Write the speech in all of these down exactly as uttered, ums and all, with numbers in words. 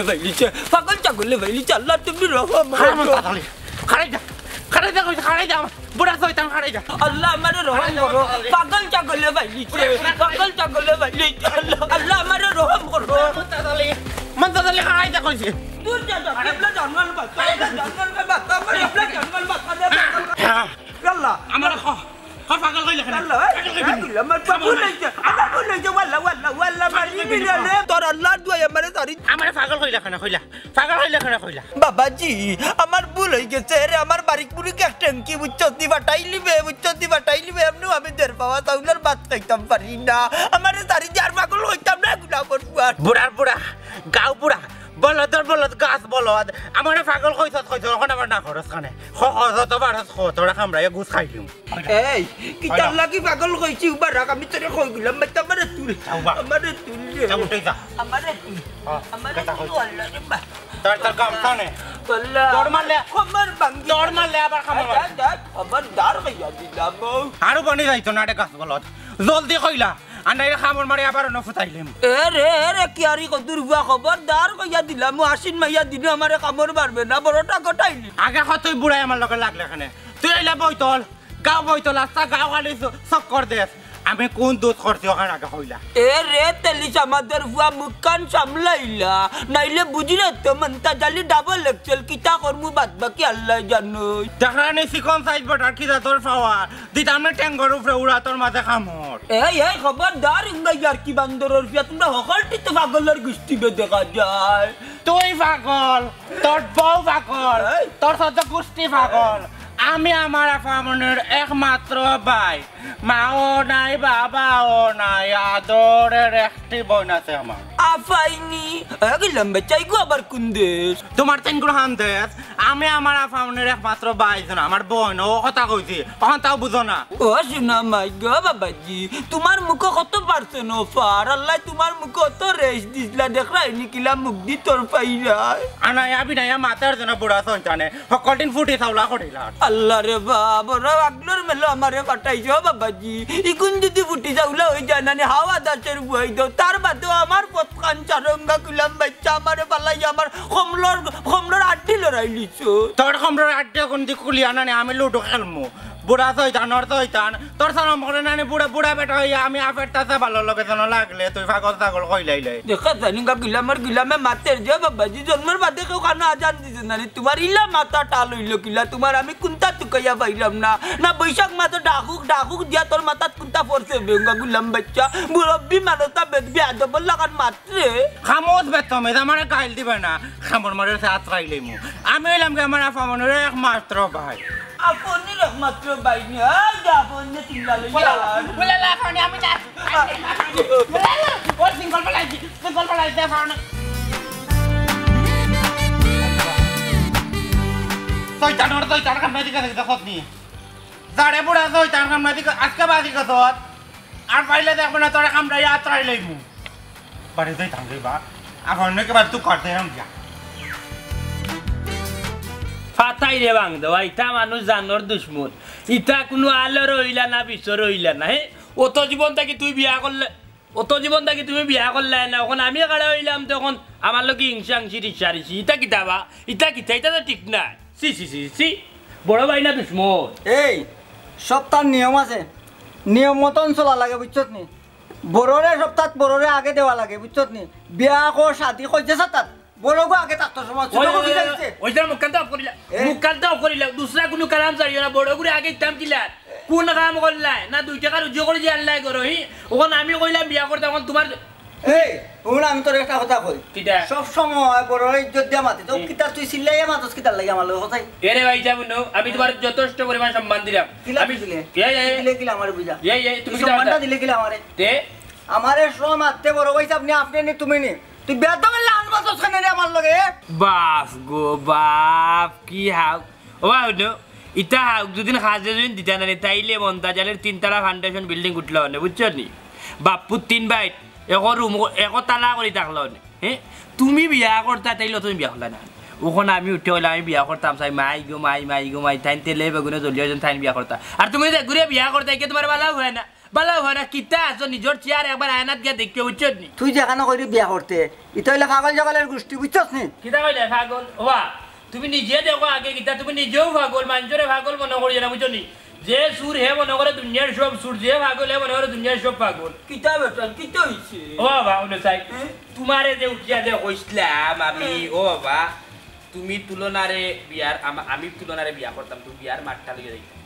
পাইলিছে, পাগল ছাগলে পাইলিছে, আল্লাহ তুমি রহম করো। খাড়াই যা, খাড়াই যা, কইছি, খাড়াই যা, বুড়া শয়তান, খাড়াই যা। আল্লাহ আমারে রহম করো, পাগল ছাগলে পাইলিছে, পাগল ছাগলে পাইলিছে, আল্লাহ, আল্লাহ আমারে রহম করো। মন্তাজ আলী, মন্তাজ আলী, খাড়াই যা কইছি। দূর যা, যা, এবলা জানমাল বাঁচা, এবলা জানমাল বাঁচা, আমার এবলা জানমাল বাঁচা, যা, যা, যা। হ্যাঁ। আল্লাহ। আমার হ-, হ, পাগল কইলে কেনে? আল্লাহ, এই, পাগল কইলে কেনে? আল্লাহ, আমার ভুল অইছে, আমার ভুল অইছে, ওয়াল্লাহ, ওয়াল্লাহ, ওয়াল্লাহ, মারি নিলে রে। তোর আল্লাহর দোয়াই আমারে ছাড়ি। আমারে পাগল কইলে কেনে কইলা? পাগল কইলে কেনে কইলা? বাবাজি, আমার ভুল অইগেছে রে, আমার বাড়িত মুরুগ এক ট্যাঙ্কি, বুঝছস নি, ফাটাইলিবে, বুঝছস নি, ফাটাইলিবে, এমনেও আমি দেড় পাওয়া চাউলর ভাত খাইতাম পারি না। আমারে ছাড়ি দে, আর পাগল কইতাম না, গুনা করবো আর। বুড়ার বুড়া, গাঁও বুড়া, বলদর বলদ, গাছ বলদ, আমারে পাগল কইছস, কইছস, অখন আবার না করস কেনে? ক, ক, যত পারস ক, তোরে কামড়াইয়া গুছ খাইলিমু। এই, কিতার লাগি পাগল কইছি, উবা রাখ, আমি তোরে কইগেলাম, বাচ্চা, আমারে তুল, যা উবা। আমারে তুল রে। যা উঠে যা। আমারে তুল, হ্যাঁ, আমারে কথা তুল, কই। আল্লাহ রে বা। তার, তার গামছা নে। আল্লাহ। দৌড় মারলে। কোমর ভাঙ্গি। দৌড় মারলে আবার কামড় মারে। যা, যা, আবার দাঁড় কইয়া দিলাম। আরো বনি যাইতো না রে গাছ বলদ। জলদি কইলা। আর নাইলে কামড় মারি আবার অনো ফুটাইলিম। এ রে, এ রে, কিয়ারি কদুর বুয়া, খবরদার কইয়া দিলাম, ও আশ্বিন মাইয়া দিনো আমারে কামড় মারবে না, বড়টা ঘটাইলি। আগে ক তুই বুড়ায় আমার লগে লাগলে কেনে? তুই অইলা বইতল, গাঁও বইতল, আস্তা গাঁও খালি চ-, চক্কর দেস। আমি কুন দুষ করছি অখান আগে কইলা। এ রে, তেলিশ আমাদের বুয়া মুখখান সামলাইলা, নাইলে বুঝি রে তো মন্তাজ আলী ডাবল এক্সেল, কিতা করমু বাদ বাকি আল্লায় জানইন। দেখরা নি চিকন সাইজ বটার কিতা তোর পাওয়ার। দিতাম না টেঙ্গর উপরে উড়া তোর মাঝে কামড়। এই, এই, খবরদার, ইংগা ইয়ার্কি বান্দরর ফুয়া, তুমরা হকলটি তো পাগলর গুষ্টি বে দেখা যায়। তুই পাগল, তোর বউ পাগল, এই। তোর সদ্য গুষ্টি পাগল। আমি আমার আফামনির একমাত্র ভাই, মাও নাই, বাবাও নাই, আদরের একটি বোন আছে আমার। আফাইনি, এ গেলাম বেচাই গো আবার কোন দেশ? তোমার তিন গুণ হান দেশ। আমি আমার আফামনির একমাত্র ভাই, শোনো, আমার বোন, ও কথা কইছি, অখন তাও বুঝো না। ও শোনা মাই গো বাবাজি, তোমার মুখো কত পারছে নফার, আল্লাহ তোমার মুখো অত রেশ দিছলা, দেখরায় নি কিলা মুখ দি তোর পাইরায়। আনায়া বিনায়া মাতার যেন বুড়া সন্তানে, হকলদিন ফুটি চাউলা করিলা। আল্লাহ রে বাপ, ওরা আগলোর মেলো আমারে পাঠাইছো বাবাজি, ইগুন যদি ফুটি চাউলা অই যায় না নি, হাওয়া দাসের বুয়াই দাও, তার বাদেও আমার পথখান চারঙ্গা কুলাম বাচ্চা, আমারে পালাই আমার কমলর, কমলর আড্ডি লড়াইলি। তোর কমরর আড্ডি কুন্দি খুলিয়া নানি আমি লুডু খেলমু। বুড়া শয়তান, ওর শয়তান। তোর শরম করে নানি বুড়া, বুড়া বেটা অইয়া আমি আফের তাসা ভালো লগে যেন লাগলে তুই পাগল ছাগল কইলাইলে। দেখা যায় নিকা গিলামর গিলামে মাতের যে বাবাজি, জন্মর বাদে কেউ কানো আজান দিছে নানি? তোমার ইলা মাথা টাল অইলো কিলা? তোমার আমি কুন্তা তুকাইয়া পাইলাম না। না বৈশাখ মাসো ডাকুক, ডাকুক দিয়া তোর মাথাত কুন্তা পড়ছে বেঙ্গা গুলাম বাচ্চা। মুরব্বি মানুষ তা বেদবি আদবর লাখান মাত রে। খামোশ বেতমেজ, আমারে গাইল দিবে না। খামর মারে সে আত্রাই লইমু। আমি অইলাম কি আমার আফামনির একমাত্র ভাই। আফামনির একমাত্র ভাই নি, এই যে আফামনি চিল্লা লইয়া। বলে, বলে, না, আফামনি, আমি না। বলে, না, ও সিঙ্গল পালাইছি, সিঙ্গল পালাইছি, আফামনি। শয়তান, ওর শয়তান, কামড়া দিকে দেখতে খোঁজ নি। যারে বুড়া শয়তান, কামড়া দিকে, আজকে বাজি কত? আর পাইলে দেখবো না, তোরে কামড়াইয়া আত্রাই লইমু। বাড়ি যাইতাম রে বা, এখন নাকি বাড়ি তুই করতে এরম যা। ফাতাই রে বাং দেওয়া, ইতা মানুষ জানোর দুশমন। ইতা কুনু আলোর অইলা না, বিচর অইলা না, হে? অত জীবন থাকি তুই বিয়া করলে, অত জীবন থাকি তুমি বিয়া করলায় না, অখন আমি কাড়া অইলাম, তখন আমার লগে হিংসা হিংসি রিসা রিসি, ইতা কিতা বা? ইতা কিতা? ইতা তো ঠিক নায়। ছি, ছি, ছি, ছি। বড় ভাই না দুশমন? এই, সপ্তার নিয়ম আছে, নিয়ম মতন চলা লাগে, বুঝছত নি? বড়রে সপ্তাত বড়রে আগে দেওয়া লাগে, বুঝছত নি? বিয়া কর, শাদি কর, যে সাতাত বড়গু আগে থাকতো সময়, ছোট ওই, গু ওই, পিছে ওই, পিছে। ওই যে মুখখান তো off করিলা, এ? মুখখান তো off করিলা, দুসরা কুনু কালাম জানিও না, বড়গুরে আগে ইতাম কিলা? কুন কাম করলায়? না দুই টেকা রুজি করি যে আল্লায় করো, হি? অখন আমি কইলাম বিয়া করতে, অখন তুমার এই, হুন, আমি তোরে একটা কথা কই। কিতা? সব সময় বড়রে ইজ্জত দিয়া মাতি, তো হুম। কিতা তুই চিল্লাইয়া মাতস কিতার লাগি আমার লগে কথাই? এরে ভাই, যাবো না, আমি তুমার যথেষ্ট পরিমাণ সম্মান দিলাম। কিলা আমি দিলে? এই, এই, এই। দিলে কিলা আমারে বুঝা? এই, এই, তুমি তুই কিতা সম্মানটা কথা? দিলে কিলা আমারে? তে? আমারে সব মাততে বড় ভাই সাহেব নি, আপনি নি, তুমি নি। তুই বেদমের লাল মাছ খানে রে আমার লগে। বাপ গো বাপ, কি হাউ। ও বাপ নো, ইতা হাউক দুদিন কাজে যদি দিতা না রে, তাইলে মন্তাজ আলীর তিনতলা foundation building উঠলো অনে, বুঝছো নি? বাপ্পুর তিন ভাই, একো রুম, একো তালা করি থাকলো অনে। হে? তুমি বিয়া করতা, তাইলে তুমি বিয়া করলা না। অখন আমি উঠে কইলাম, আমি বিয়া করতাম চাই, মাই গো মাই, মাই গো মাই, তাইন তেলে বেগুনে জ্বলিয়া যেন তাইন বিয়া করতা। আর তুমি যে ঘুরে বিয়া করতা, একে তুমার বালা অয় না। বালা অইবো না, কিতা আছো, নিজর চেহারা একবার আয়নাত গিয়া দেখিও, বুঝছো নি? তুই যেখানো কইরে বিয়া করতে, ইতা অইলে পাগল জগলের গোষ্ঠী, বুঝছস নি? কিতা কইলে পাগল? ওবা, তুমি নিজে দেখো আগে কিতা, তুমি নিজেও পাগল, মানষরে পাগল মনো করিও না, বুঝছো নি? যে চুর হে মনো করে দুনিয়ার সব চুর, যে পাগল হে মনো করে দুনিয়ার সব পাগল। কিতা বেটা, কিতা অইছে? ও বাবা, হুনো চাই, হ্যাঁ? তুমারে যে উঠিয়া যে কইছলাম আমি, হুম। ও বাবা, তুমি তুলনারে বিয়ার, আম-, আমি তুলনারে বিয়া করতাম, তুমি বিয়ার মাতটা লইয়া যাইতাম।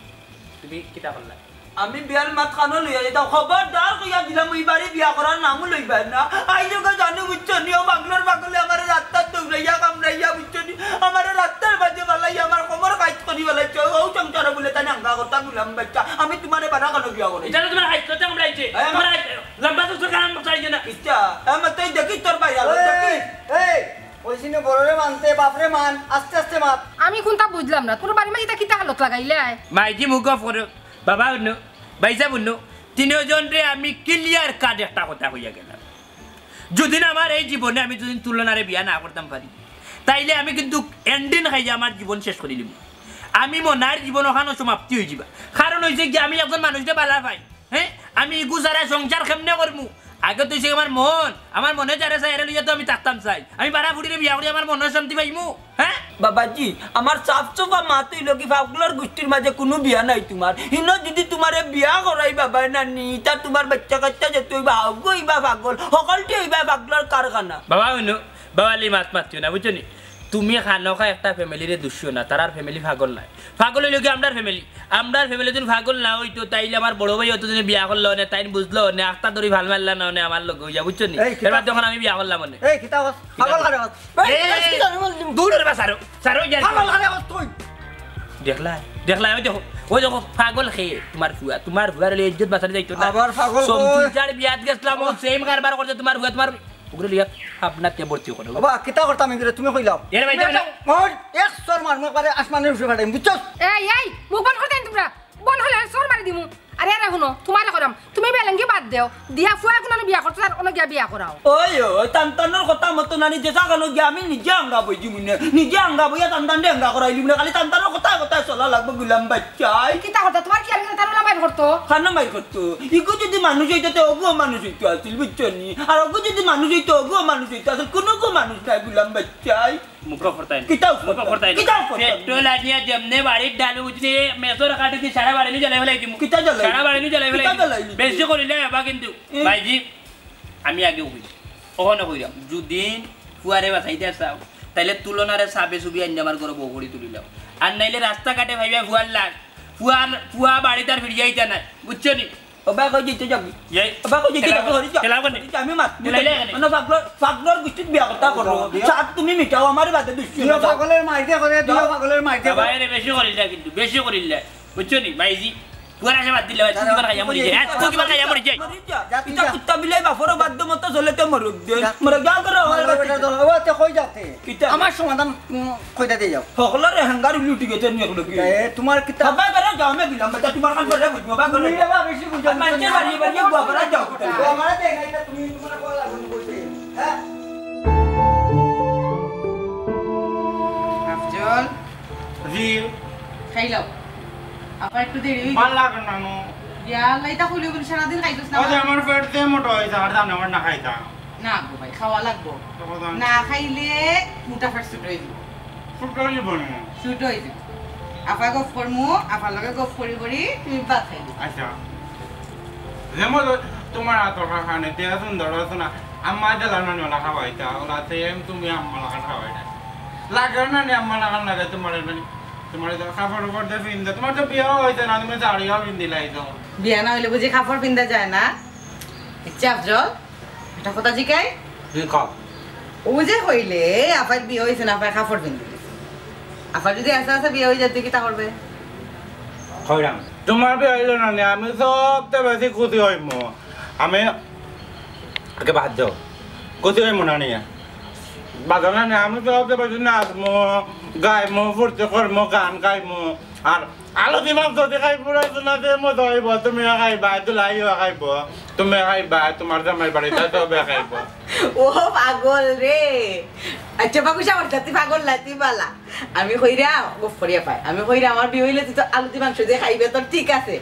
তুমি কিতা করলা? আমি বিয়ার মাত কানো লইয়া যাইতাম, খবরদার কইয়া দিলাম, ই বাড়ি বিয়া করার নামও লইবায় না। আইজ ওগো জানু, বুঝছো নি, ও পাগলর পাগলে আমারে রাস্তাত দৌড়াইয়া কামড়াইয়া, বুঝছো নি, আমারে রাস্তার মাঝে ফালাইয়া আমার কোমর কাইত করি ফালাইছে। ও সংসারো বুলে তাই নাঙ্গা কথা গুলাম বাচ্চা, আমি তুমারে বানা কানো বিয়া করি। ইটা তো তুমার হাইত কথা আমরা আইছে। হ্যাঁ, তুমার হাইত, লম্বা তো সরকার আমরা চাইছে না। ইচ্ছা, হ্যাঁ, মা, তুই দেখিস তোর ভাই আলো, এই, দেখিস। এই, ওই সিনে বড়রে মানতে, বাপরে মান, আস্তে আস্তে মান। আমি কুনতা বুঝলাম না, তুমার বাড়ির মাঝে ইটা কিতা হালত লাগাইলে আয়? মাইজি মুখ off করো। বাবা হুনো, ভাইসাব হুনো, তিনোজনরে আমি clear cut একটা কথা কইয়া গেলাম। যুদি আমার এই জীবনে আমি যুদি তুলনারে বিয়া না করতাম পারি, তাইলে আমি কিন্তু ending খাইয়া আমার জীবন শেষ করিলিমু। আমি মনার জীবন ওখানো সমাপ্তি অইযিবা। কারণ অইছে কি, আমি একজন মানুষরে বালা পাই, হ্যাঁ, আমি ইগু ছাড়া সংসার কেমনে করমু? আগে তো অইছে আমার মন, আমার মনে যারে চায় এরে লইয়া তো আমি থাকতাম চাই। আমি বারা ফুড়িরে বিয়া করি আমার মনর শান্তি পাইমু, হ্যাঁ? বাবাজি, আমার সাফ সাফা মাত অইলো কি, পাগলর গোষ্ঠীর মাঝে কুনু বিয়া নাই তুমার। হিনো যুদি তুমারে বিয়া করাই বাবায় না নি, ইতা তুমার বাচ্চা কাচ্চা যত অইবা, হাউগু অইবা পাগল, হকলটি অইবা পাগলর কারখানা। বাবা হুনো, বাবালি মাত মাতিও না, বুঝছো নি? তুমি খানোখা একটা family রে দুষিও না, তারার family পাগল নায়। পাগল অইলো কি আমরার family? আমরার family যদি পাগল না অইতো, তাইলে আমার বড় ভাই অত দিনে বিয়া করলো অনে, তাইন বুঝলো অনে, আখতা ধরি ভাল মারলা না অনে আমার লগে অইয়া, বুঝছো নি? এই, কিতা এর বাদে অখন আমি বিয়া করলাম অনে। এই, কিতা কস? পাগল কারে কস? এই, এই, এই, এই, দূর রে বা, ছাড়ো, ছাড়ো, যাই। পাগল কারে কস তুই? দেখলা, দেখলা, ওই দেখো, ওই দেখো, পাগল কে, তুমার ফুয়া, তুমার ফুয়ার অইলে ইজ্জত বাঁচানি যাইতো না। আবার পাগল সব কই? দুই চার বিয়াত গেছলাম, ও same কারবার করছে তুমার ফুয়া, তুমার ওগুলো লিয়া আপনাতে ভর্তি করো। বাবা, কিতা করতাম এগুলো? তুমি কইলাও। এর ভাই, তুমি যাও। মোর এক চড় মারমু, একবারে আসমানের উপরে ফাটাইমু, বুঝছো? এই, এই, মুখ বন্ধ করি দেইন তুমরা। বন্ধ অইলে চড় মারি দিমু। আরে, আরে, হুনো, তুমারে কইরাম, তুমি বেলেঙ্গি বাদ দেও। দিয়া ফুয়া কুনানো বিয়া করতে আর অনো গিয়া বিয়া করাও। ওই, ওই, তানতানোর কথা মতো নানি, যে জাগানো গিয়া আমি নিজে আঙ্গা বই দিমু নে, নিজে আঙ্গা বইয়া তানতানরে আঙ্গা করাইলিমু নে, খালি তানতানোর কথায় কথায় চলা লাগবো, গুলাম বাচ্চাই। কিতা কথা? তুমার কি আমি তানতান ওলা মাইর করতো? খানো মাইর করতো? ইগু যদি মানুষ অইতো, তে অগুও মানুষ অইতো আছিল, বুঝছো নি? আর অগু যদি মানুষ অইতো, অগুও মানুষ অইতো আছিল। কুনুগু মানুষ নায়, গুলাম বাচ্চাই। মুখো ফরতাইন। কিতাও মুখো ফরতাইন। ফরতাইন। কিতাও ফরতাইন। পেট্রোল আনিয়া যেমনে বাড়ির ডালু উঠছে, মেসর কাঠে দি সারা বাড়ি জ্বালাই ফেলাই দিমু। কিতা জ্বালাই? সারা বাড়ি জ্বালাই ফেলাই কিতা দিমু। জ্বালাই? বেশি করিলে এবার কিন্তু। এ। ভাইজি, আমি আগে কইছি। অখনো কইরাম। যুদি ফুয়ারে বাঁচাইতে চাও, তাইলে তুলনারে সাবে সুবি আনিয়া আমার ঘরো বউ করি তুলিলাও। আর নাইলে রাস্তাঘাটে ভাইবা ফুয়ার লাশ। ফুয়ার, ফুয়া বাড়িত আর ফিরিয়া আইতা নায়। বুঝছো নি? ওবা কই দিতে যাবি? এই, ওবা কই দিতে খেলা যাবি? কর, খেলা কর। আমি মাত-, খেলা কর। মানে পাগলর, পাগলর গোষ্ঠীত বিয়া কথা করো। বিয়া। সাত তুমি মিটাও, আমার বাদে দুষ্টি দুইও মিটাও। পাগলের মাইতে করে, দুইও পাগলের মাইতে করে। বাবা, এরে বেশি করিল না কিন্তু, বেশি করিল না। বুঝছো নি, ভাইজি? পুরা সে বাদ দিলে, ভাই, তুই কিমান খাইয়া মরি যায়? হ্যাঁ, তুই কিমান খাইয়া মরি যায়? মরি যা। যা, তুই ইটা যা। কুত্তা বিলাই বাফর বাধ্য মতো চলে তো মরুক দে। যা। মরে গা করে আমার বাচ্চা। বেটা দল, ও, তে কই যাতে? কিতা? আমার সমাধান, উম, কইটা দিয়ে যাও। হকলরে হাঙ্গার উলি উঠি গেছে নি হকল কি? এ, তোমার কিতা? বাবা করে যাও, আমি দিলাম, বেটা, তোমার কান করে বুঝবো, বাবা করে। তুমি বাবা বেশি বুঝো আর না। মানষের বাড়ি বাড়ি গুয়া করা যাও। ও, আমারে দেখ, এটা তুমি তোমার কল লাগুন বলতে, হ্যাঁ? আফজল। জি। খাইলাও। আবার একটু দেরি হইল। ভালা লাগে না, নো। ইয়া, আল্লাহ, এটা কইলে বলি সারাদিন খাইছস না? আরে, আমার পেট দিয়ে মোটা হইছে, আর জানো, আমার না খাইতাম। না গো ভাই, খাওয়া লাগবো। তো কথা না খাইলে মোটা ফেট ছোট হয়ে যাবো। ছোট হয়ে যাবো না? ছোট হয়ে যাবো। আফা গফ করমু, আফার লগে গফ করি করি তুমি ভাত খাইবে। আচ্ছা। যেমন তোমার আতর খানে, দেয়া সুন্দর আছে না? আম্মা দিলা না, ওলা খাওয়াইতা, ওলা সেম তুমি আম্মা লাগা খাওয়াইতা। লাগে না নি আম্মা লাগান লাগে তোমার, মানে, তোমার তো কাপড় উপর দিয়ে পিন্দে, তোমার তো বিয়া হইছে না, তুমি শাড়িও পিন্দিলাই তো। বিয়া না হইলে বুঝি কাপড় পিন্দা যায় না? ইচ্ছা আফজল, একটা কথা জিকাই? জি, কও। ও যে কইলে, আফার বিয়া হইছে না, আফার কাপড় পিন্দি দিছে। আফার যদি আস্তে আস্তে বিয়া হয়ে যায়, তুই কিতা করবে? কইরাম। তোমার বিয়া হইল না নি, আমি সবচেয়ে বেশি খুশি হইমু। আমি আগে বাদ দাও। খুশি হইমু না নিয়ে। বাদ দাও না নি, আমি সবচেয়ে বেশি নাচমু, গাইমু, ফুর্তি করমু, গান গাইমু। আর আলু দিমাগ যদি খাই পুরাইছো না, যে মজা হইব, তুমি খাইবা, দুলাইও খাইব, তুমি খাইবা, তোমার জামাই বাড়িতে সবে খাইব। ও পাগল রে। আচ্ছা, বাবু সাহেব, তুই পাগল না, তুই বালা। আমি কইরা, গফ করিয়া পাই। আমি কইরা, আমার বিয়ে হইলে তুই তো আলু দি মাংস দিয়ে খাইবে, তোর ঠিক আছে।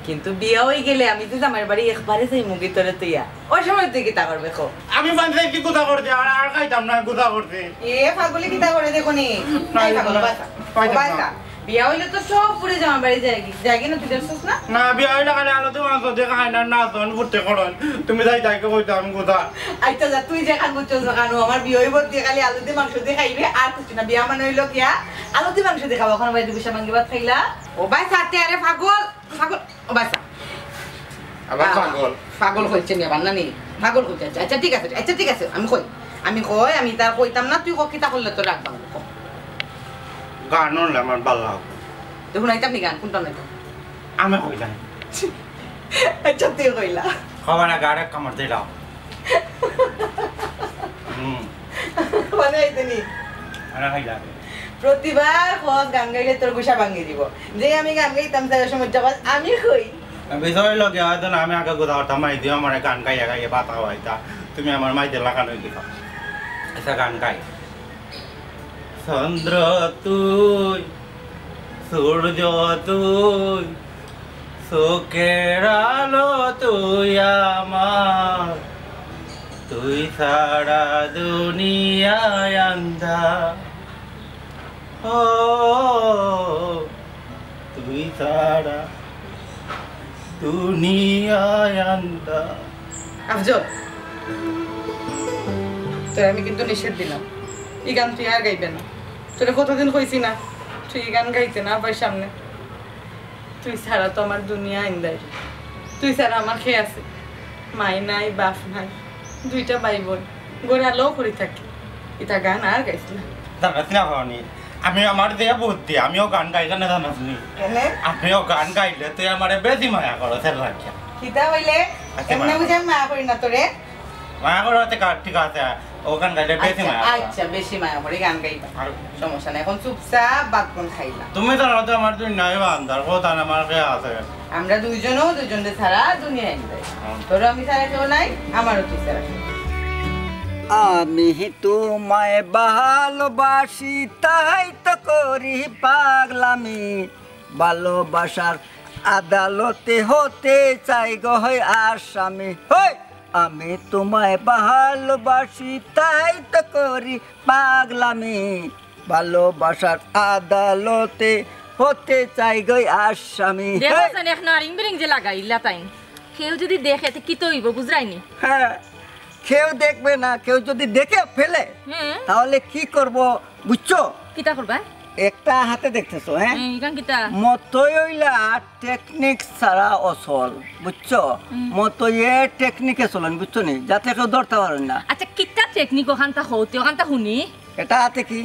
কিন্তু বিয়া অইগেলে আমি যে জামাইর বাড়ি একবারে যাইমুগি তোরে থইয়া। ওই সময় তুই কিতা করবে কো? আমি পাঞ্চাইতি গুতা করছি, আর, আর খাইতাম না গুতা করছি। এ পাগলে কিতা করে দেখো নি? না, এই পাগল, না, বাসা। পাইতাম না। বাসা। বিয়া অইলে তো সব ফুড়ি জামাইর বাড়ি যায়গি। যায়গি না, তুই দেখছস না? না, বিয়া অইলে খালি আলু তো মাংস দিয়ে খাই না, না, তখন ফুটতে করন। তুমি যাই তাইকে কইতাম গুতা। আচ্ছা, যা, তুই যেখান বুঝছস ওখান, ও আমার বিয়া অইব দিয়ে খালি আলু দিয়ে মাংস দিয়ে খাইবে, আর কিছু না। বিয়া মানে অইলো গিয়া আলু দিয়ে মাংস দিয়ে খাওয়া, ওখানে বাড়িতে বসে ভাঙ্গি ভাত খাইলা। ও ভাই, সাথে আরে পাগল। পাগল, ও বাসা। আবার আ, পাগল। পাগল কইছে নি আবার নানি? পাগল কইছে। আচ্ছা, আচ্ছা, ঠিক আছে, আচ্ছা, ঠিক আছে, আমি কই, আমি কই, আমি তার কইতাম না, তুই ক কিতা করলে তোর রাগ ভাঙবো, ক। গান হলে আমার ভালো লাগবে। তো হুনাইতাম নি গান, কোনটা হুনাইতাম? আমি কইলাম। আচ্ছা, তুই কইলা। খবর না, গাড়ে কামড় দিলাম। হুম। মানে আইতে নি? আরে খাইলাম। প্রতিবার কস গান গাইলে তোর গুসা ভাঙি দিব। যে আমি গান গাইতাম, তার সময় যখন আমি কই। বিষয় হইলো কি, হয়তো না, আমি আগে কোথাও একটা মাই দিও, আমার গান গাইয়া গাইয়া বাতা হইতা। তুমি আমার মাইতে লাগানো দিবা। আচ্ছা, গান গাই। চন্দ্র তুই, সূর্য তুই, চোখের আলো তুই আমার, তুই ছাড়া দুনিয়ায় আন্ধার। ও, তুই ছাড়া দুনিয়ায় আন্ধার। আফজল, তোরে আমি কিন্তু নিষেধ দিলাম, ই গান তুই আর গাইবে না। তোরে কতদিন কইছি না, তুই ই গান গাইতে না আবার সামনে। তুই ছাড়া তো আমার দুনিয়া আন্ধাইর। তুই ছাড়া আমার কে আছে? মাই নাই, বাপ নাই, দুইটা ভাই বোন, ঘরে আলো করি থাকি। ইতা গান আর গাইস না। জানাস না হনি, আমি আমার যে বুদ্ধি, আমিও গান গাই জানে জানাস নি? কেনে? আমিও গান গাইলে তুই আমারে বেশি মায়া করো, সেটা রাখিয়া। কিতা হইলে? আচ্ছা, এমনি মায়া বুঝে আমি মায়া করি না তোরে। মায়া করো, আচ্ছা, কা-, ঠিক আছে, ও গান গাইলে বেশি আচ্ছা, মায়া করো। আচ্ছা, বেশি মায়া করি গান গাইবা। আর সমস্যা নাই, এখন চুপচাপ ভাত বন খাইলা। তুমি তো রাতে আমার দুই নাই বান্দার, ও তার আমার কে আছে? আমরা দুইজনও দুইজনকে ছাড়া দুনিয়ায় নাই। হুম। তোরও আমি ছাড়া কেউ নাই, আমারও তুই ছাড়া কেউ নাই। আমি তোমায় ভালোবাসি, তাই তো করি পাগলামি। ভালোবাসার আদালতে হতে চাই গো হয় আসামি। হই! আমি তোমায় ভালোবাসি, তাই তো করি পাগলামি। ভালোবাসার আদালতে হতে চাই গো আসামি। দেখো হেই! সেন এক নারিং বিরিং যে লাগাইলা তাইন। কেউ যদি দেখে, তে কিতা অইবো, বুঝরায়নি? হ্যাঁ, কেউ দেখবে না, কেউ যদি দেখে ফেলে, হুম। তাহলে কি করব বুঝছো? কিতা করবা? একটা হাতে দেখতেছো, হ্যাঁ? হুম, ইখান কিতা? মতই অইলা টেকনিক ছাড়া অচল, বুঝছো? হুম। মতইয়ে টেকনিকে চলেন, বুঝছো নি? যাতে কেউ ধরতে পারেন না। আচ্ছা, কিতা টেকনিক ওখানটা হতে, ওখানটা হুনি? এটা হাতে কি?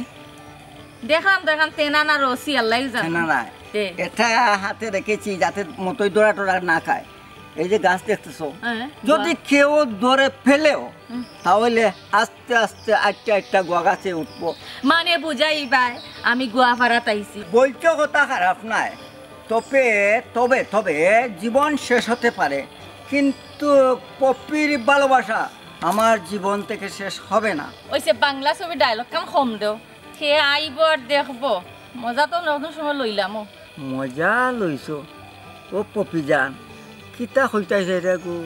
দেখলাম তো এখান তেনা না রশি, আল্লাহ জানে। তেনা না। তে। এটা হাতে রেখেছি যাতে মতই ধরা টরা না খায়। এই যে গাছ দেখতেছো, হ্যাঁ, যদি বাহ। কেউ ধরে ফেলেও, হুম। তাহলে আস্তে আস্তে আটটা আটটা গুয়া গাছে উঠবো। মানে বুঝাইবায় আমি গুয়া ফাড়াত আইছি। বলছো কথা খারাপ নাই, তবে, তবে, তবে জীবন শেষ হতে পারে, কিন্তু পপির ভালোবাসা আমার জীবন থেকে শেষ হবে না। ওই যে বাংলা ছবি ডায়লগ কাম কম দেও, কে আইব আর দেখবো, মজা তো নতুন সময় লইলাম ও। মজা লইছো? ও পপি জান, কিতা কইতাই চাই রে গো?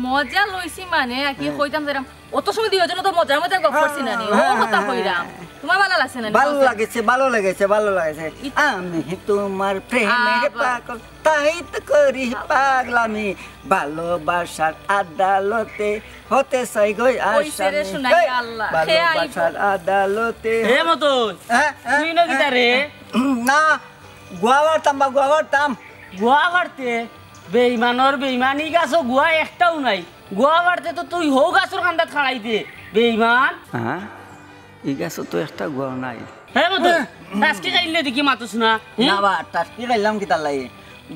মজা লইছি মানে, আর কি হ্যাঁ। কইতাম যেরাম, অত সময় দুইজন তো মজার মজার গপ করছি না নি, ও হ্যাঁ, কথা হ্যাঁ, কইরাম। হ্যাঁ। তোমার ভালো লাগছে না নি? ভালো লাগেছে, ভালো লাগেছে, ভালো লাগেছে। ইত- আমি তোমার প্রেমে আবার। পাগল, তাই তো করি পাগলামি। ভালোবাসার আদালতে হতে চাই গো ওই আসামি। ছেড়ে শোনাই এই, আল্লাহ। হে আইব। ভালোবাসার আদালতে এ মতই, হ্যাঁ, হ্যাঁ, তুই না হ্যাঁ। কিতা রে? না, গুয়া ফাড়তাম বা গুয়া ফাড়তাম। গুয়া ফাড়তে? বেইমানর বেইমান, ই গাছো গুয়া একটাও নাই। গুয়া ফাড়তে তো তুই হউ গাছর কান্দাত খাড়াই দে, বেইমান। হ্যাঁ, ই গাছো তো একটা গুয়াও নাই। হে মতই, হ্যাঁ। টাসকি খাইলে দেখি মাতস না, হুম? না বা, টাসকি খাইলাম কিতার লাগি?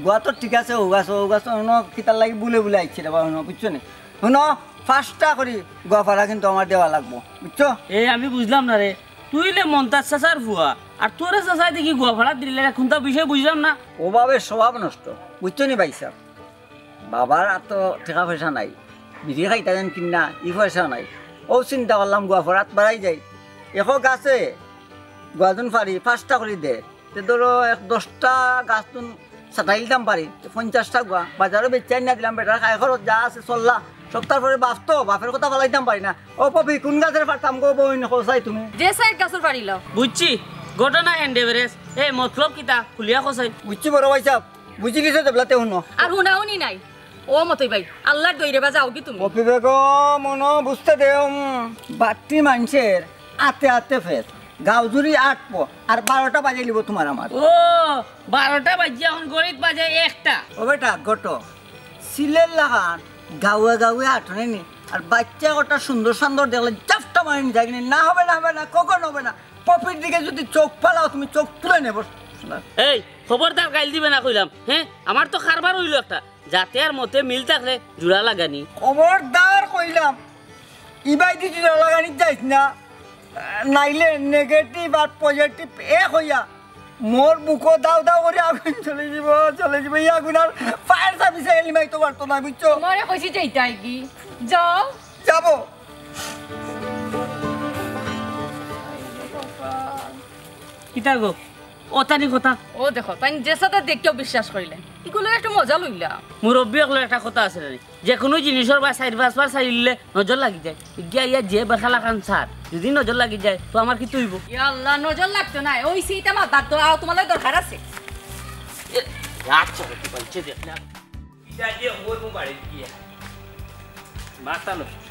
গুয়া তো ঠিক আছে, হউ গাছো, হউ গাছো, হুনো কিতার লাগি বুলে বুলে আইছি রে বা, হুনো, বুঝছো নি? হুনো, পাঁচটা করি গুয়া ফাড়া কিন্তু আমার দেওয়া লাগবো, বুঝছো? এ, আমি বুঝলাম না রে, তুই লে মন্তাজ চাচার ফুয়া, আর তোরে চাচায় দেখি গুয়া ফাড়া দিলে, কোনটা বিষয় বুঝলাম না। অভাবে স্বভাব নষ্ট, বুঝছো নি ভাই সাহেব? বাবার আর তো টেকা পয়সা নাই, বিড়ি খাইতা যেন কিনা, ই পয়সা নাই। ও চিন্তা করলাম গুয়া ফাড়াত বাড়াই যাই, এখন গাছে গুয়াদুন ফাড়ি পাঁচটা করি দে, তে ধরো এক দশটা গাছতুন সাতাইল দাম পারি, পঞ্চাশটা গুয়া বাজারো বেচিয়া আনিয়া দিলাম, বেটার খাই খরচ যা আছে চললা। সপ্তাহ পরে বাপ তো, বাপের কথা ফালাইতাম পারি না। ও পপি, কোন গাছের পারতাম গো বইন, কও চাই তুমি? যে সাইড গাছর পারিল। বুঝছি, ঘটনা হ্যান্ড এভারেজ। এ মতলব কিতা? খুলিয়া কও চাই। বুঝছি বড় ভাইসাব, বুঝিলিছো যেবলাতে হুনো। আর হুনাহুনি নাই। ও মতই ভাই, আল্লার দইরে বা যাওগি তুমি। পপি বেগম, মনো বুঝতে দেও, উম, বাট্টি মানষের আতে আতে ফেস। গাউজুরি আটপো, আর বারোটা বাজাইলিবো তুমার আমার। ও, বারোটা বাজিয়া অখন ঘড়িত বাজে একটা। ও বেটা, ঘটো। সিলের লাখান গাউয়ে গাউয়ে আটনে নি। আর বাইচ্চা কটা সুন্দর সুন্দর দেখলে জাপটা মারি নি যাইগি নি। না, হবে না, হবে না, কখন হবে না। পপির দিকে যদি চোখ ফালাও তুমি, চোখ তুলে নেবো। এই, খবরদার গাইল দিবে না কইলাম, হ্যাঁ? আমার তো কারবার অইলো একটা। জাতে আর মতে মিল থাকলে জোড়া লাগানি। খবরদার কইলাম, ইবাইদি জোড়া লাগানি যাইস না, নাইলে নেগেটিভ আর পজিটিভ এক অইয়া মোর বুকো দাউ দাউ করি আগুন চলে যিবো, চলে যিবো। ই আগুন আর ফায়ার সার্ভিসে নিবাইতো পারতো না, বুঝছো? তোমারে কইছি যাইতায় গি, যাও। যাবো। কিতা গো? অতানি কথা। ও দেখো, তাইন যেসাদে দেখিয়াও বিশ্বাস করিলে। ইগুলো একটু মজা লইলা। মুরব্বি অকলর একটা কথা আছে না নি? যেকুনু জিনিসর বায় চাইর পাঁচবার চাইলে নজর লাগি যায়। ইগিয়া ইয়া যে বেখালাখান স্যার, যদি নজর লাগি যায়, তো আমার কিতা অইবো? ইয়া আল্লাহ, নজর লাগতো নায়। ওই সেইটা মাত বাদ দেও, আও, তোমার লগে দরকার আছে। এ, আচ্ছা, কি বলছে দেখ না। ইটা যে ওর মোবাইল গিয়া। মাথা নষ্ট।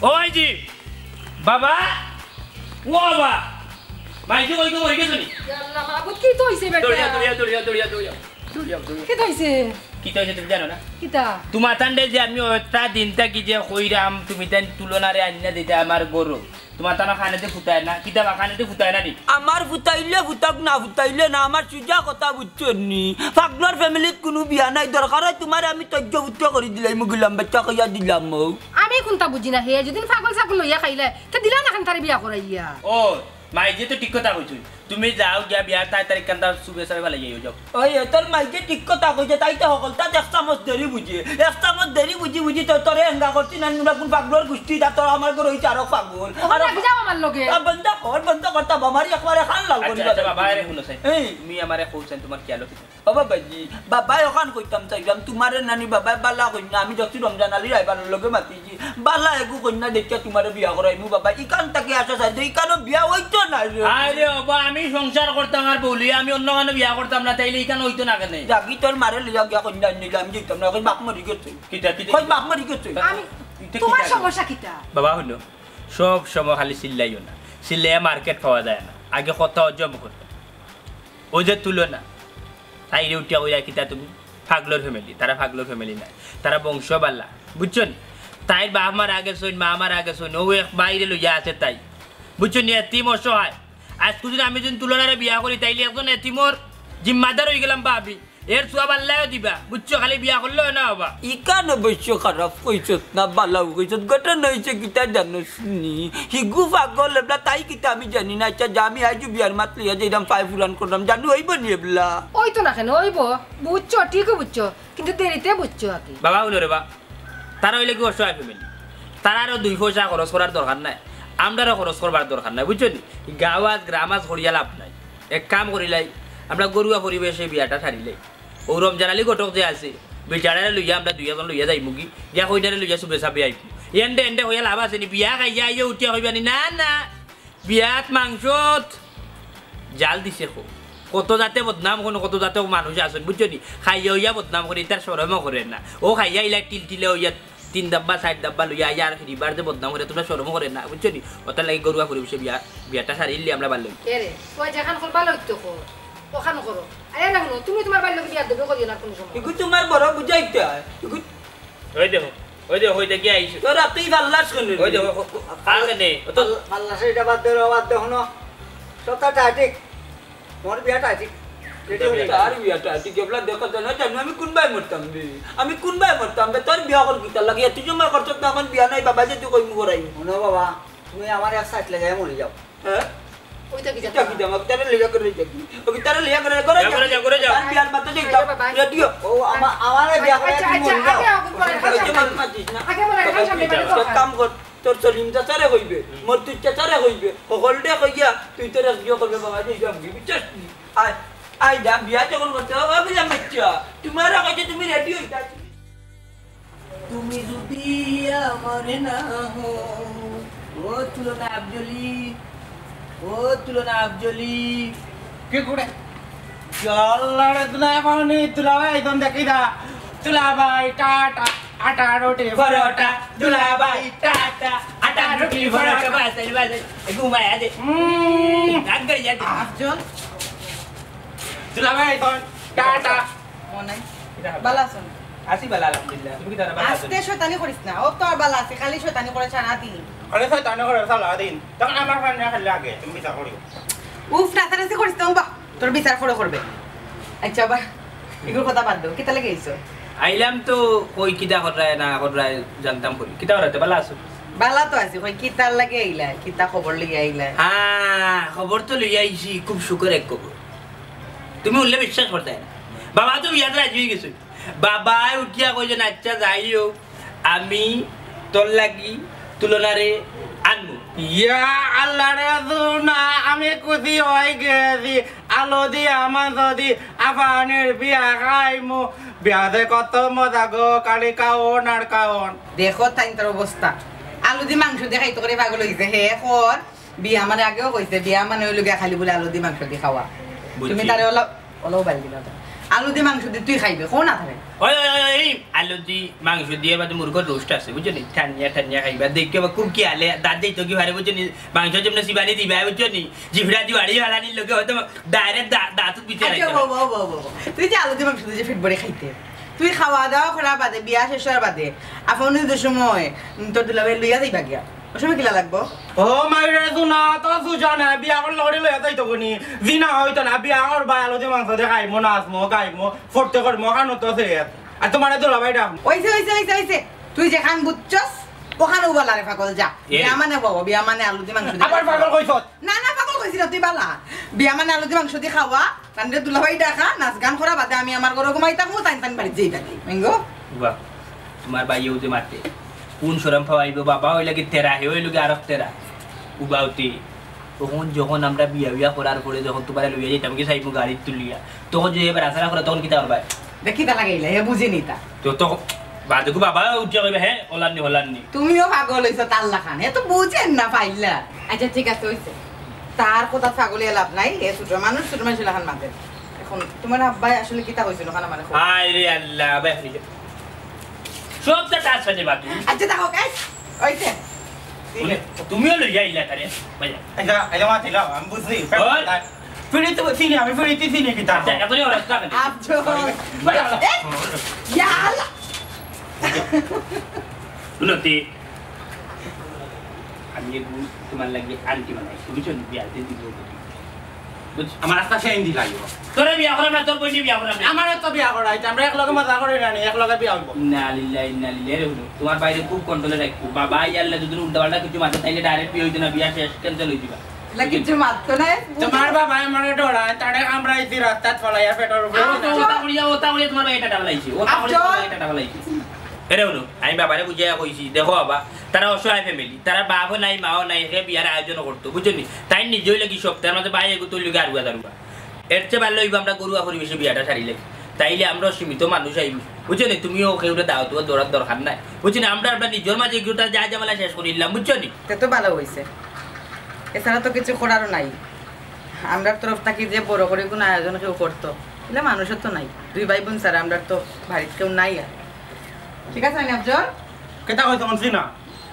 ও ভাইজি, বাবা, ও বাবা, ভাইজি কই গো, মরি গেছো নি? ইয়া আল্লাহ, মাবুদ, কিতা অইছে বেটা? দৌড়িয়া, দৌড়িয়া, দৌড়িয়া, দৌড়িয়া, দৌড়িয়া। দৌড়িয়া, দৌড়িয়া। কিতা অইছে? কিতা অইছে তুমি জানো না? কিতা? তোমার তানরে যে আমি অতটা দিন থাকি যে কইরাম, তুমি তান তুলনারে আনিয়া দিতে আমার গরু। তোমার তানো কানেদি ফুটায় না, কিতা বা কানেদি ফুটায় না নি? আমার ফুটাইলে ফুটাক, না ফুটাইলে না, আমার সুজা কথা বুঝছো নি? পাগলর ফ্যামিলিত কুনু বিয়া নাই, দরকার অয় তোমারে আমি তজ্য পুত্র করি দিলাইমু, গুলাম বাচ্চা কইয়া দিলাম। আমি কুনতা বুঝি না, হে যদি পাগল ছাগল লইয়া খাইলে, তে দিলা না কেনে তারে বিয়া করাইয়া। ও, মাই যে তো ঠিক কথা কইছো। তুমি যাও গিয়া বিয়ার তাই তারিখ কান্তা সুবে সাবে ফালাই যাইও, যাও। ওই, এ তোর মাইকে ঠিক কথা কইছে, তাই তো হকলতা এক চামচ দেরি বুঝে। এক চামচ দেরি বুঝি বুঝি তো তোরে হেঙ্গা করছি না, নুরা কোন পাগলর গুষ্টি, তা তোর আমার ঘর অইছে আরো পাগল। ওখানে আর যাও আমার লগে। আ, বন্ধ কর, বন্ধ কর, তা বাবারই একবারে খান লাল আচ্ছা, করি আচ্ছা, বাবা। বাবা, আরে হুনো চাই। এই। তুমি আমারে কও চাই, তোমার খেয়াল কি? ও বাবাজি, বাবায় অখান কইতাম চাইলাম, তোমারে নানি বাবায় বালা কইন্যা, আমি দেখছি রমজান আলীর আইবার লগে মাতিছি, বালা এগু কইন্যা দেখিয়া তোমারে বিয়া করাইমু বাবা, ইখান থাকি আশা চাই যে ইখানো বিয়া অইতো না রে। আরে বাবা, আমি সংসার করতাম আর বলি, আমি অন্য কানো বিয়া করতাম না, তাইলে ইখান অইতো না কেনে? যাগি তোর মারে লইয়া গিয়া কইন্যা আনিলে আমি যাইতাম না, এখন বাপ মরি গেছে। কিতা, কিতা? কই বাপ মরি গেছে। আমি, ইটা তোমার কিতা? সমস্যা কিতা? বাবা হুনো, সব সময় খালি চিল্লাইও না, চিল্লাইয়া মার্কেট পাওয়া যায় না, আগে কথা হজম করতে। ওই যে তুলনা, তাইরে উঠিয়া কইরা কিতা তুমি? পাগলর ফ্যামিলি, তারা পাগলর ফ্যামিলি নায়, তারা বংশ বালা, বুঝছো নি? তাইর বাপ মারা গেছইন, মা মারা গেছইন, ও এক ভাইরে লইয়া আছে তাই, বুঝছো নি? এতিম অসহায়। আইজকু যদি আমি যদি তুলনারে বিয়া করি, তাইলে একজন এতিমর জিম্মাদার অইগেলাম ভাবি। এর সওয়াব আল্লায়ও দিবা, বুঝছো? খালি বিয়া করলে অয় না বাবা। ইখান অবশ্য খারাপ কইছত না, বালাও কইছত। ঘটনা অইছে কিতা জানোস নি? হিগু পাগল এবলা তাই কিতা আমি জানি না। আচ্ছা, যা আমি আইজু বিয়ার মাত লইয়া যাইরাম, পায় ফুরান কররাম, জানু অইবো নি এবলা? অইতো না কেনে, অইবো। বুঝছো, ঠিকউ বুঝছো, কিন্তু দেরিতে বুঝছো আর কি। বাবা, হুনো রে বা, তারা অইলে কি অসহায় ফ্যামিলি, তারা আরো দুই পয়সা খরচ করার দরকার নাই, আমরারও খরচ করবার দরকার নাই, বুঝছো নি? গাঁও আজ, গ্রাম আজ করিয়া লাভ নাই। এক কাম করিলাই, আমরা গরুয়া পরিবেশে বিয়াটা সারিলাই। ও রমজান আলী ঘটক যে আছে, বেচারারে লইয়া আমরা দুই একজন লইয়া যাইমুগি, গিয়া কইনারে লইয়া সুবে সাবে আইমু। এন্ডে এন্ডে কইয়া লাভ আছে নি? বিয়া খাইয়া আইয়া উঠিয়া কইবা নি, "না, না, বিয়াত মাংসত জাল দিছে খো।" কত জাতে বদনাম করইন, কত জাতে মানুষ আছইন, বুঝছো নি? খাইয়া অইয়া বদনাম করে, ইতার শরমও করে না। ও খাইয়া ইলা টিলটিলে অইয়া তিন ডাব্বা, চাইর ডাব্বা লইয়া আইয়া আর ফিরিবার যে বদনাম করে, তোমরা শরমও করে না, বুঝছো নি? ওটার লাগি গরুয়া পরিবেশে বিয়া, বিয়াটা সারিলি আমরা ভালা অইতো। এরে, তুই যেখান করবা লইতো কর, ওখান করো। আরে না, হুনো, তুমি তোমার বাড়ির লোকে বিয়ার দাবি করিও না কোনো সময়। ইগু তোমার বড় বুঝাইতে হয়। ইগু ওই দেখো, ওই দেখো, ওই দেখি আইছে। তোরা তুই পাল্লাস কেনে? ওই দেখো, ও, ও, আর কেনে? ও তো পাল্লা-, পাল্লাস এটা বাদ দে, বাদ দে, হুনো। সবটা ঠিক। মোর বিয়াটা ঠিক। রেডি হয়ে গেছে। তার বিয়াটা ঠিক, এবলা দেখো তো না, জানো আমি কোন বায় মরতাম বে? আমি কোন বায় মরতাম বে? তোর বিয়া কর কিতার লাগি? তুই জমা করছত না, আমার বিয়া নাই বাবা, যে তুই কই মুখ করাই। হুনো বাবা, তুমি আমার এক সাইড লাগাই মরে যাও। হ্যাঁ? ওইটা কি ইটা জানো? কি জামা? তারে লিয়া করে যাবি। ওকে তারে লিয়া করে, করে লিয়া করে যাও, করে যাও। তার বিয়ার মাত্র যাই যাও। আরে বাবা। রেডিও। ও, আমা-, আমারে বিয়া করে আচ্ছা, তুমি আচ্ছা, মরে যাও। আগে আগুন করে, ওই যে মার মাতিস না। আগে মরে, বাবা, এখন সামনে বাড়ি এক কথা। কাম কর। তোর সলিম চাচারে কইবে, মর্তুজ চাচারে কইবে, হকলরে কইয়া তুই তোর এক বিয়া করবে বাবা, যে যাবি, বুঝছস নি? আয়, আইলাম বিয়া যখন করতে, ও বুঝলাম বাচ্চা, তোমার আগে তুমি রেডি হইতা। তুমি যদি আমার না হও, ও তুলনা আফজলি, ও তুলনা আফজলি। কি করে? জল্লারে দুলা পানি, দুলা ভাই, একদম দেখি দা। দুলা ভাই, টাটা, আটা রুটি পরোটা, দুলা ভাই, টাটা, আটা রুটি পরোটা, বাস, এই বাস, এই ঘুমায় আছে। হুম। রাগ করে যাচ্ছে। আফজল। দুলা ভাই, এখন টাটা। মনে? ভালা আছো নি? আছি ভালা, আলহামদুলিল্লাহ। তুমি কি তারা ভালা আছো? আস্তে শয়তানি করিস না। ও তো আর ভালা আছে, খালি শয়তানি করে সারা দিন। আরে শয়তানি করে সারা দিন। তখন আমার ফোন না খেললে আগে, তুমি বিচার করিও। উফ, নাচানাচি করিস না, উবা। তোর বিচার পরে করবে। আচ্ছা, বা, এগুর কথা বাদ দেও। কিতা লাগি আইছো? আইলাম তো, কই কিতা কররায় না কররায় জানতাম করি। কিতা কররায়, ভালা আছো? ভালা তো আছি, কই কিতার লাগি আইলায়? কিতা খবর লইয়া আইলায়? হ্যাঁ, খবর তো লইয়া আইছি, খুব সুখের এক খবর। তুমি উল্লে বিশ্বাস করতায় না। বাবা তো বিয়াত রাজি হয়ে গেছে। বাবায় উঠিয়া কইছেন, "আচ্ছা, যাই হোক, আমি তোর লাগি তুলনারে আনমু।" ইয়া আল্লাহ রে, না, আমি খুশি হয়ে গেছি। আলু দিয়া মাংস দি আফানের বিয়া খাইমু। বিয়াতে কত মজা গো, খালি খাওন আর খাওন। দেখো তাইন তার অবস্থা, আলু দি মাংস দি খাইতো করি পাগল হইছে। হে কর, বিয়া মানে আগেও কইছে, বিয়া মানে ওই লগে খালি বলে আলু দি মাংস দি খাওয়া। বুঝছি। তুমি তারে ওলা, ওলাও বাইল দিলা তো। আলু দি মাংস দি তুই খাইবে, কো না তারে? ওই, ওই, ওই, ওই, আলু দি মাংস দিয়ে বাদে মুরগর রোস্ট আছে, বুঝছো নি? ঠান্ডা, ঠান্ডা খাইবা। দেখি আবার খুব কি আলে, দাঁত যাইতো কি পারে, বুঝছো নি? মাংস যেমন সিবানি দিবা, বুঝছো নি? জিফরা দি বাড়ি হালানির লগে হয়তো ডাইরেক্ট দা-, দাঁত পিছে আচ্ছা, রাখতে বাবা, বাবা, বাবা। তুই যে আলু দি মাংস দি যে ফিট ভরে খাইতে, তুই খাওয়া দাওয়া করার বাদে, বিয়া শেষ হওয়ার বাদে, আফাউনি যে সময়, উম, তোর দুলাভাই লইয়া যাইবা গিয়া। ওই সময় কিলা লাগবো? ও মাইরে, তুই না তো সুজা না, বিয়া করলে ওরে লইয়া যাইতো কোনি। জি না হইতো না, বিয়া করবা, আলু দি মাংস দি খাইমু, নাচমু, গাইমু, ফুর্তি করমু, খানো তো সে। আর তোমার দুলাভাই ডাক। ওইছে, ওইছে, ওইছে, ওইছে। তুই যেখান বুঝছস, ওখানে উবালারে পাগল যা। এ। বিয়া মানে বাবা, বিয়া মানে আলু দি মাংস দি আবার খাওয়া। পাগল কইছস? না, না, পাগল কইছি না, তুই বালা। বিয়া মানে আলু দি মাংস দি খাওয়া, তানরে দুলাভাই ডাকা, নাচ গান করা বাদে আমি আমার ঘরে ঘুমাই থাকমু, তাইন তান বাড়ি যেই থাকি। মেঙ্গো? বাহ, তোমার ভাইয়েও যে মাতে। কোন শরম পাওয়াইবো, বাবা ওই লাগি তেরা, হে ওই লগে আরক তেরা। উবাউতি। তখন যখন আমরা বিয়া বিয়া করার পরে যখন তোমারে লইয়া যাইতাম কি চাইমু গাড়িত তুলিয়া, তখন যে এবার আসারা করে তখন কিতা করবায়? দেখি তা লাগাইলে, হে বুঝে নিতা। তো, তো, বাদে গো বাবা উঠিয়া কইবে, "হে, ওলাননি, ওলাননি।" তুমিও পাগল হইছো তার লাখান, হে তো বুঝেন না পাইলা। আচ্ছা, ঠিক আছে, হইছে। তার কথা পাগলিয়া লাভ নাই, হে ছোট মানুষ, ছোট মানুষ লাখান মাতের। এখন তোমার আব্বাই আসলে কিতা হইছিল, খানা মানে কও। হায় রে আল্লাহ, আব্বাই এখন সব তো তার সাথে বাকি। আচ্ছা, দেখো, guys, ওই যে। তুমি, তুমিও লইয়া আইলা তারে, ভাইয়া। এটা, এটা মাতিলাম, আমি বুঝছি। ওই। ফিরিতে চিনি, আমি ফিরিতে চিনি কি তার? আচ্ছা, এখনই ওরা তো আচ্ছা। ভাইয়া। এ, ইয়া আল্লাহ। শুনো, তে, আমি একটু তোমার লাগি আংটি বানাই, বুঝছো? বিয়াতে দিব। বুঝ-, আমার আস্তা সেন দি লাগবো। তোরে বিয়া করাম না, তোর বইনে বিয়া করাম না। আমারে তো বিয়া করাইতে, আমরা এক লগে মজা করি না নি, এক লগে বিয়া হইব। ইন্না লিল্লাহি, ইন্না লিল্লাহি, রে হুজুর। তোমার বাইরে খুব কন্ট্রোলে রাখবো। বাবা, ইয়াল্লা, যদি উল্টা পাল্টা কিছু মাতে, তাইলে ডাইরেক্ট বিয়া হইতো না, বিয়া শেষ, ক্যান্সেল হইতো না। লা কিছু মাততো না, তোমার বাবা আমারে ডরায়, তারে আমরা এই যে রাস্তাত ফালাইয়া পেটর উপরে আচ্ছা। ওটা করিয়া, ওটা করিয়া তোমার ভাই এটা ডাবলাইছে, ওটা করিয়া তোমার ভাই এটা ডাবলাইছে। এরে হুনো, আমি বাবারে বুঝাইয়া কইছি, দেখো বাবা, তারা অসহায় ফ্যামিলি, তারা বাপও নাই, মাও নাই, হে বিয়ার আয়োজন করতো, বুঝছো নি? তাই নিজেই লাগি সব, তার মাঝে ভাই এগো তুই লগে আরুয়া দারুয়া। এর চেয়ে ভালো হইব আমরা ঘরোয়া পরিবেশে বিয়াটা সারিলে। তাইলে আমরা সীমিত মানুষ আইব, বুঝছো নি? তুমিও কেউরে দাওয়াত দেওয়ার দরকার নাই, বুঝছো নি? আমরা, আমরা নিজের মাঝে এগুটা যা ঝামেলা শেষ করি নিলাম, বুঝছো নি? তে তো ভালো হইছে, এছাড়া তো কিছু করারও নাই। আমরার তরফ থাকি যে বড় করি কোনো আয়োজন কেউ করতো, এগুলা মানুষের তো নাই। দুই ভাই বোন ছাড়া আমরার তো বাড়িত কেউ নাই আর। ঠিক আছে না, আফজল? কেটা কইতো শুনছি না?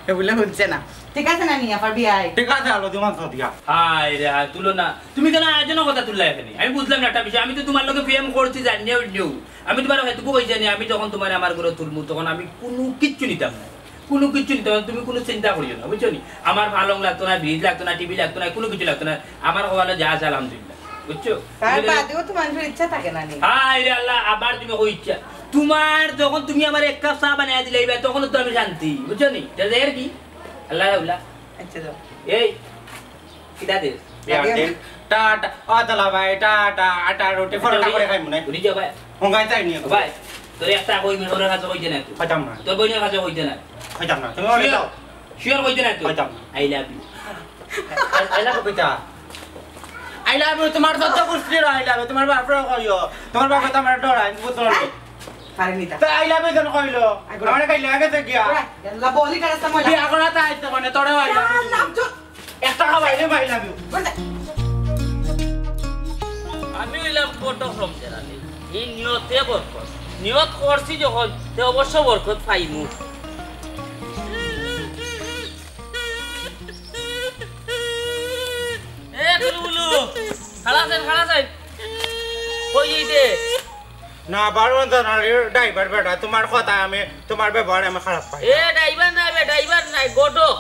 এ বলে শুনছে না। ঠিক আছে না, নিয়া পারবি আয়। ঠিক আছে, আলো দিমান সদিয়া। হায় রে, হায়, তুলো না। তুমি কেন আয়োজনের কথা তুললা এখানে? আমি বুঝলাম না একটা বিষয়। আমি তো তোমার লগে প্রেম করছি, জানিও নিও। আমি তোমার হেতুকু কই জানি, আমি যখন তোমার আমার ঘরে তুলমু, তখন আমি কোনো কিচ্ছু নিতাম না। কোনো কিচ্ছু নিতাম না, তুমি কোনো চিন্তা করিও না, বুঝছো নি? আমার পালং লাগতো না, ফ্রিজ লাগতো না, টিভি লাগতো না, কোনো কিছু লাগতো না। আমার কপালে যা আছে, আলহামদুলিল্লাহ, বুঝছো? তার বুঝলে? বাদেও তো মানুষের ইচ্ছা থাকে না নি? হায় রে আল্লাহ, আবার তুমি কই ইচ্ছা? তোমার যখন তুমি আমার এক কাপ চা বানাই দিলাইবা, তখন তো আমি শান্তি, বুঝছো নি? তে এর কি? আল্লাহ রাহুল্লাহ। আচ্ছা, যাও। এই, কিতা দে? বিয়ার দিন। টাটা, ও দুলা ভাই, টাটা, আটা রুটি, পরোটা করে খাইমু না। উঠি যাও ভাই। হুঙ্গাই চাই নি? ভাই, তোর একটা কই মিনিট ওর কাছে কইতে না তুই। খাইতাম না। তোর বইনের কাছে কইতে না। খাইতাম না। তুমি ওরে দাও। শিওর কইতে না তুই। খাইতাম না। I love you। I love you কইতা। I love you, তোমার যত গুষ্টির I love you, তোমার বাপরে কইও। তোমার বাপে তো আমার ডরায়, বুঝছো নি? পারে নিতা। তা I love you জন কইলো। আগে আমারে খাইলে আগে তো গিয়া। ওরা, ইয়াল্লা, বলি কার রাস্তা ময়লা। বিয়া করা তাই তো মানে, তোরে I love you। নাম চুপ। একটা খাবাই রে, I love you। বল দে। আমি অইলাম কটক রমজান আলী। এই নিয়তে বরকত। নিয়ত করছি যখন, তে অবশ্য বরকত পাইমু। এ, কুলুকুলু, খাড়া চাইন, খাড়া চাইন। কই এই দে? না, বারো জানার ড্রাইভার বেটা, তোমার কথা আমি, তোমার ব্যবহার আমি খারাপ পাই। এ, ড্রাইভার নাই বে, ড্রাইভার নাই, ঘটক।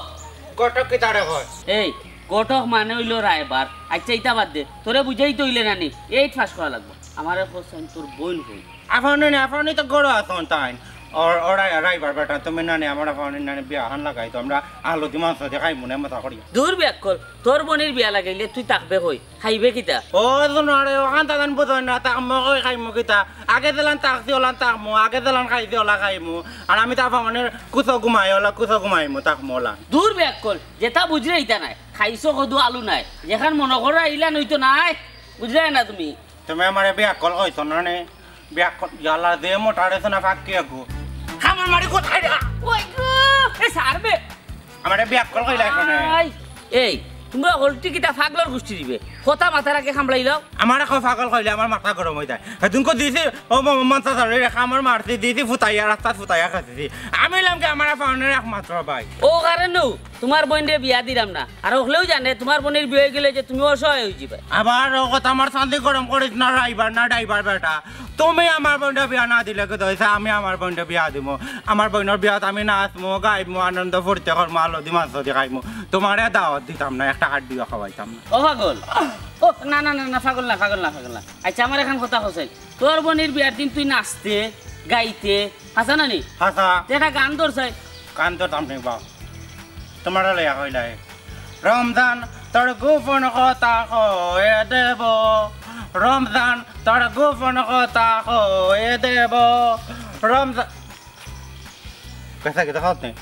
ঘটক কিতারে কয়? এই, ঘটক মানে অইলো রায়বার। আচ্ছা, ইতা বাদ দে, তোরে বুঝাইতে অইলে না নি, এইট পাস করা লাগবো। আমারে কছ চাইন তোর বইন কই? আফানি না, আফানি তো গরো আছন তাইন। ওর, ওরা রাইবার বেটা, তুমি নানি আমার আফানি নানি বিয়া হান লাগাই তো, আমরা আলু দি মাংস দি খাইমু নে মজা করি। দূর বেয়াক্কল, তোর বইনর বিয়া লাগাইলে তুই থাকবে কই? খাইবে কিতা? ও, শুনো রে, ওখান তাদান বুঝো না, থাকমু কই খাইমু কিতা? আগে যেলান থাকছি ওলান থাকমু, আগে যেলান খাইছি ওলা খাইমু। আর আমি তো আফানির কুসো ঘুমাই ওলা, কুসো ঘুমাইমু, থাকমু ওলা। দূর বেয়াক্কল, যেটা বুঝরে ইতা নাই। খাইছো কদু আলু নাই। যেখান মনে করো ইলান অইতো নাই। বুঝলে না তুমি? তুমি আমারে বেয়াক্কল কইছো না নে? বেয়াক্কল, ইয়ালা যে মোটারে সোনা ফাঁকি আগু। খামর মারি কোথায় রে? ওই গো, এ সারবে। আমারে বেয়াক্কল কইলা এখানে। আই, এই, তোমরা হলটি কিতা পাগলর গুষ্টি দিবে? কথা মাথার আগে খামলাইলাও। আমারে কও পাগল কইলে আমার মাথা গরম অই যায়। হেদিন কো দিছি, ও ম-, মন চাচারে রেখা আমার মারছি, দিছি ফুতাইয়া, রাস্তাত ফুতাইয়া খাইছি। আমি অইলাম কি আমার আফানির একমাত্র ভাই। ও কারণেও তোমার বইনরে বিয়া দিলাম না। আর অকলেও জানে তোমার বইনর বিয়া অই গেলে যে তুমি অসহায় অই যিবায়। আবার ও কথা আমার চান্দি গরম করিস না, রাইবার না, ড্রাইভার বেটা। তুমি আমার বইনরে বিয়া না দিলে কিতা অইছে? আমি আমার বইনরে বিয়া দিমু। আমার বইনর বিয়াত আমি নাচমু, গাইমু, আনন্দ ফুর্তি করমু, আলু দি মাংস দি খাইমু। তোমারে দাওয়াত দিতাম না, একটা হাড্ডিও খাওয়াইতাম না। ও পাগল। ও, না, না, না, না, পাগল না, পাগল না, পাগল না। আচ্ছা, আমার এখান কথা কছাই। তোর বইনর বিয়ার দিন তুই নাচতে, গাইতে, হাছা না নি? হাছা। তে একটা গান ধরছাই। গান ধরতাম নি বা। তোমারে লইয়া কইলাই। রমজান, তোর গোপন কথা কয়ে দেব। রমজান, তোর গোপন কথা কয়ে দেব। রমজান, কথা কিতা কও তুমি?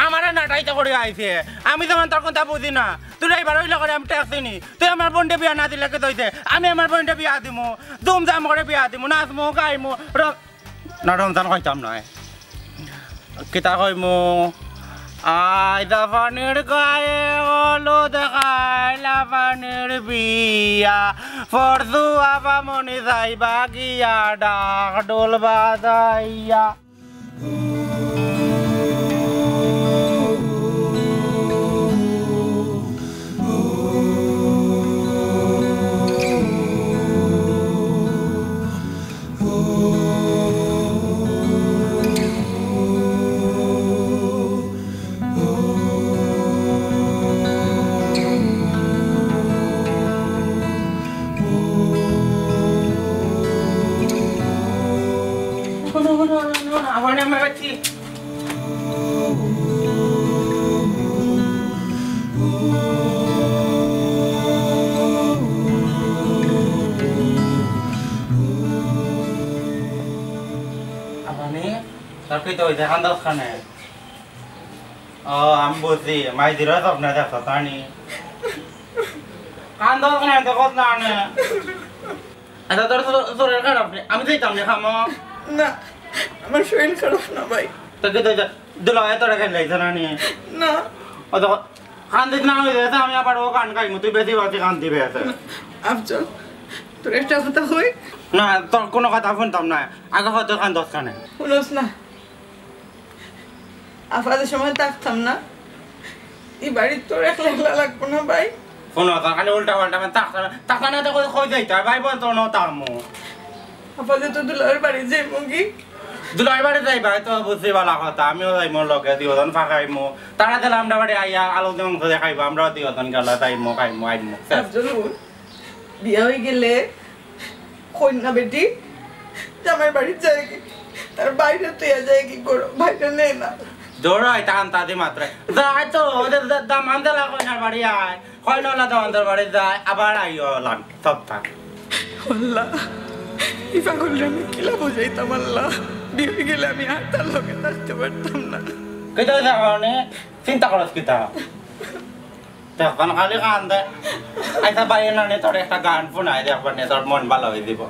আমারে নাটাইতে করি আইছে। আমি যেমন তোর কথা বুঝি না। তুই ড্রাইভার অইলে করে আমি ট্যাক্সি নি। তুই আমার বইনরে বিয়া না দিলে কিতা অইছে? আমি আমার বইনরে বিয়া দিমু। ধুমধাম করে বিয়া দিমু। নাচমু, গাইমু। র-, না, রমজান কইতাম নায়। কিতা কইমু? আইজ আফানির গায়ে হলুদ, কাইল আফানির বিয়া। পরশু আফামনি যাইবা গিয়া ঢাক ঢোল বাজাইয়া। আফানি, তোর কিতা অইছে? কান্দস কেনে? ও, আমি বুঝছি, মাই দিরা স্বপ্নে দেখছো, তানি? কান্দস কেনে, দেখোস না নে? আচ্ছা, তোর তো শরীর খারাপ নি, আমি যাইতাম নি কামো। না, আমার শরীর খারাপ না ভাই। তো কিতা অইছে? দুলাভাই তোরে খেলাইছে না নি? না। ও তো কান্দিস না অইছে, আমি আবার ও গান গাইমু, তুই বেশি বেশি কান্দিবে আছে। আফজল, তোর একটা কথা কই? না, তোর কোনো কথা হুনতাম না। আগে হয়তো কান্দস কেনে। হুনস না। আফা যে সময় থাকতাম না, ই বাড়িত তোর একলা একলা লাগবো না ভাই। হুনো, তার খালি উল্টা পাল্টা মানে থাকতাম না, থাকতাম না তো কই, কই যাইতা ভাই, বল তো ন তামু। আফা যে তো দুলাভাইর বাড়ি যাইমু কি? দুলাভাইর বাড়ি যাইবা তো বুঝছি ভালা কথা, আমিও যাইমু লগে, দুইজন ফাঁকাইমু। তারা দিলে আমরা বাড়ি আইয়া আলু দিয়ে মাংস দিয়ে খাইবো, আমরাও দুইজন গেলা যাইমু, খাইমু, আইমু। শেষ। আফজল, বিয়া অই গেলে কইন্যা বেটি জামাইর বাড়িত যায় কি? তার ভাইরে থইয়া যায় কি করো? ভাইরে নেয় না। জোড়াই তান তাদি মাত্রে। যায় তো, ওদের দা-, দামান দিলা কইন্যার বাড়ি আয়। কইন্যালা দামান্দর বাড়ি যায়, আবার আইও লান, সপ্তাহ। আল্লাহ, ই পাগলরে আমি কিলা বুঝাইতাম আল্লাহ? বিয়া অই গেলে আমি আর তার লগে থাকতে পারতাম না। কিতা অইছে কারণে? চিন্তা করস কিতা? দেখবান খালি কান্দে। আচ্ছা ভাই, এনানে তোর একটা গান হুনাই দেখবান নে, তোর মন ভালা অই যিবো।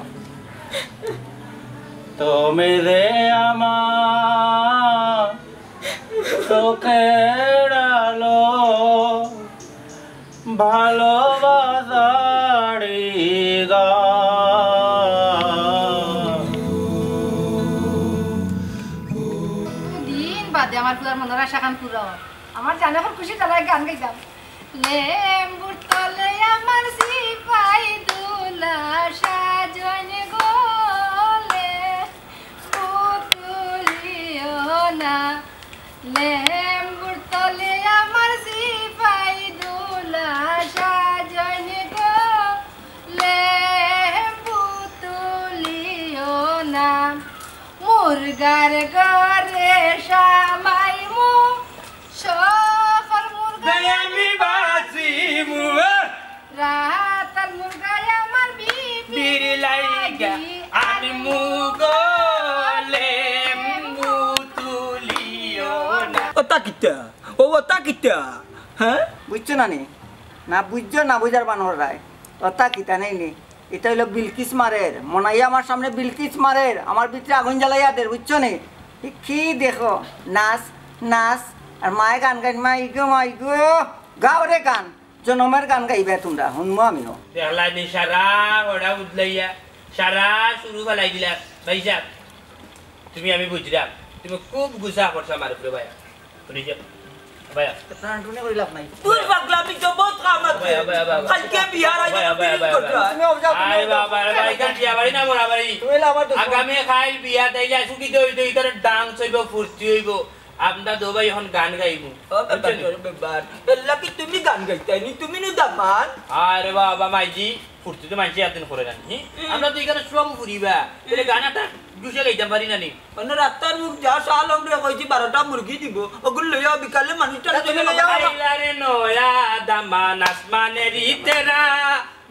তুমি যে আমার চোখের আলো, ভালোবাসার গান। দিন বাদে আমার পুয়ার মনর আশা খান পুরা অয়। আমার জানে খুশি তারা গান গাইতাম। লেম্বুর তলে আমার সিপাই দুলা সাজন গলে পুতুলিও না। লেম্বুর তলে আমার সিপাই দুলা সাজন গলে পুতুলিও না। মুরগার ঘরে সামাইমু সকল মুরগা আমি বাঁচিমু। রাতার মুরগা আমার বিবির বিড়ি লাইগা লাগি আনমু গো লেম্বু তুলিও না। ওটা কিতা? ও, ওটা কিতা? হ্যাঁ? বুঝছো না নি? না বুঝছো না বুঝার বানর রায়। ওটা কিতা নেই নি? ইটা অইলো বিলকিস মারের। মনাইয়া আমার সামনে বিলকিস মারের। আমার ভিতরে আগুন জ্বালাইয়া দের, বুঝছো নি? ই কি দেখো? নাচ, নাচ। আর মায়ে গান গাইন, মাই গো, মাই গো। গাও রে গান। জনমের গান গাইবা তুমরা, হুনমু আমিও। দেখলা নি সারা ওরা উদলাইয়া, সারা শুরু ফালাই দিলা। ভাইসাব, তুমি আমি বুঝরাম, তুমি খুব গুসা করছো আমার উপরে ভাইয়া। শুনি যাও। ভাইয়া। টানাটুনি করি লাভ নাই। দূর পাগলা, আমি তো বহুত কাম আছে। ভাইয়া, ভাইয়া, ভাইয়া। কালকে বিয়ার আগে ভাইয়া, ভাইয়া, বিল ভাইয়া, করতে ভাইয়া। হয়। তুমি অফ যাও, তুমি আরে অফ যাও। বাবা, আরে ভাই, এখান বিয়া বাড়ি না মরা বাড়ি। তুমি হইলে আমার দুশমন। আগামী কাল বিয়া তাইলে আসু কি দই দই করে ডান্স হইব, ফুর্তি হইব। আমরা দো ভাই এখন গান গাইমু। ও, ব্যাপার, বুঝছো নি? ব্যাপার। এর লাগি তুমি গান গাইতায় নি, তুমি নু দামান। আরে বাবা, মাইজি, ফুর্তি তো মাইজি একদিন করে না নি। হুম। আমরা তো এখানে সব ফুরিবা। তাহলে গান একটা জুসে গাইতাম পারি না নি? মানে রাস্তার মুখ যা শাল আমরা কইছি বারোটা মুরগি দিব, ওগুলো লইয়া বিকালে মানুষটা তা তুমি লইয়া লইয়া আবার আইলা রে নয়া দামান আসমানের ইতেরা,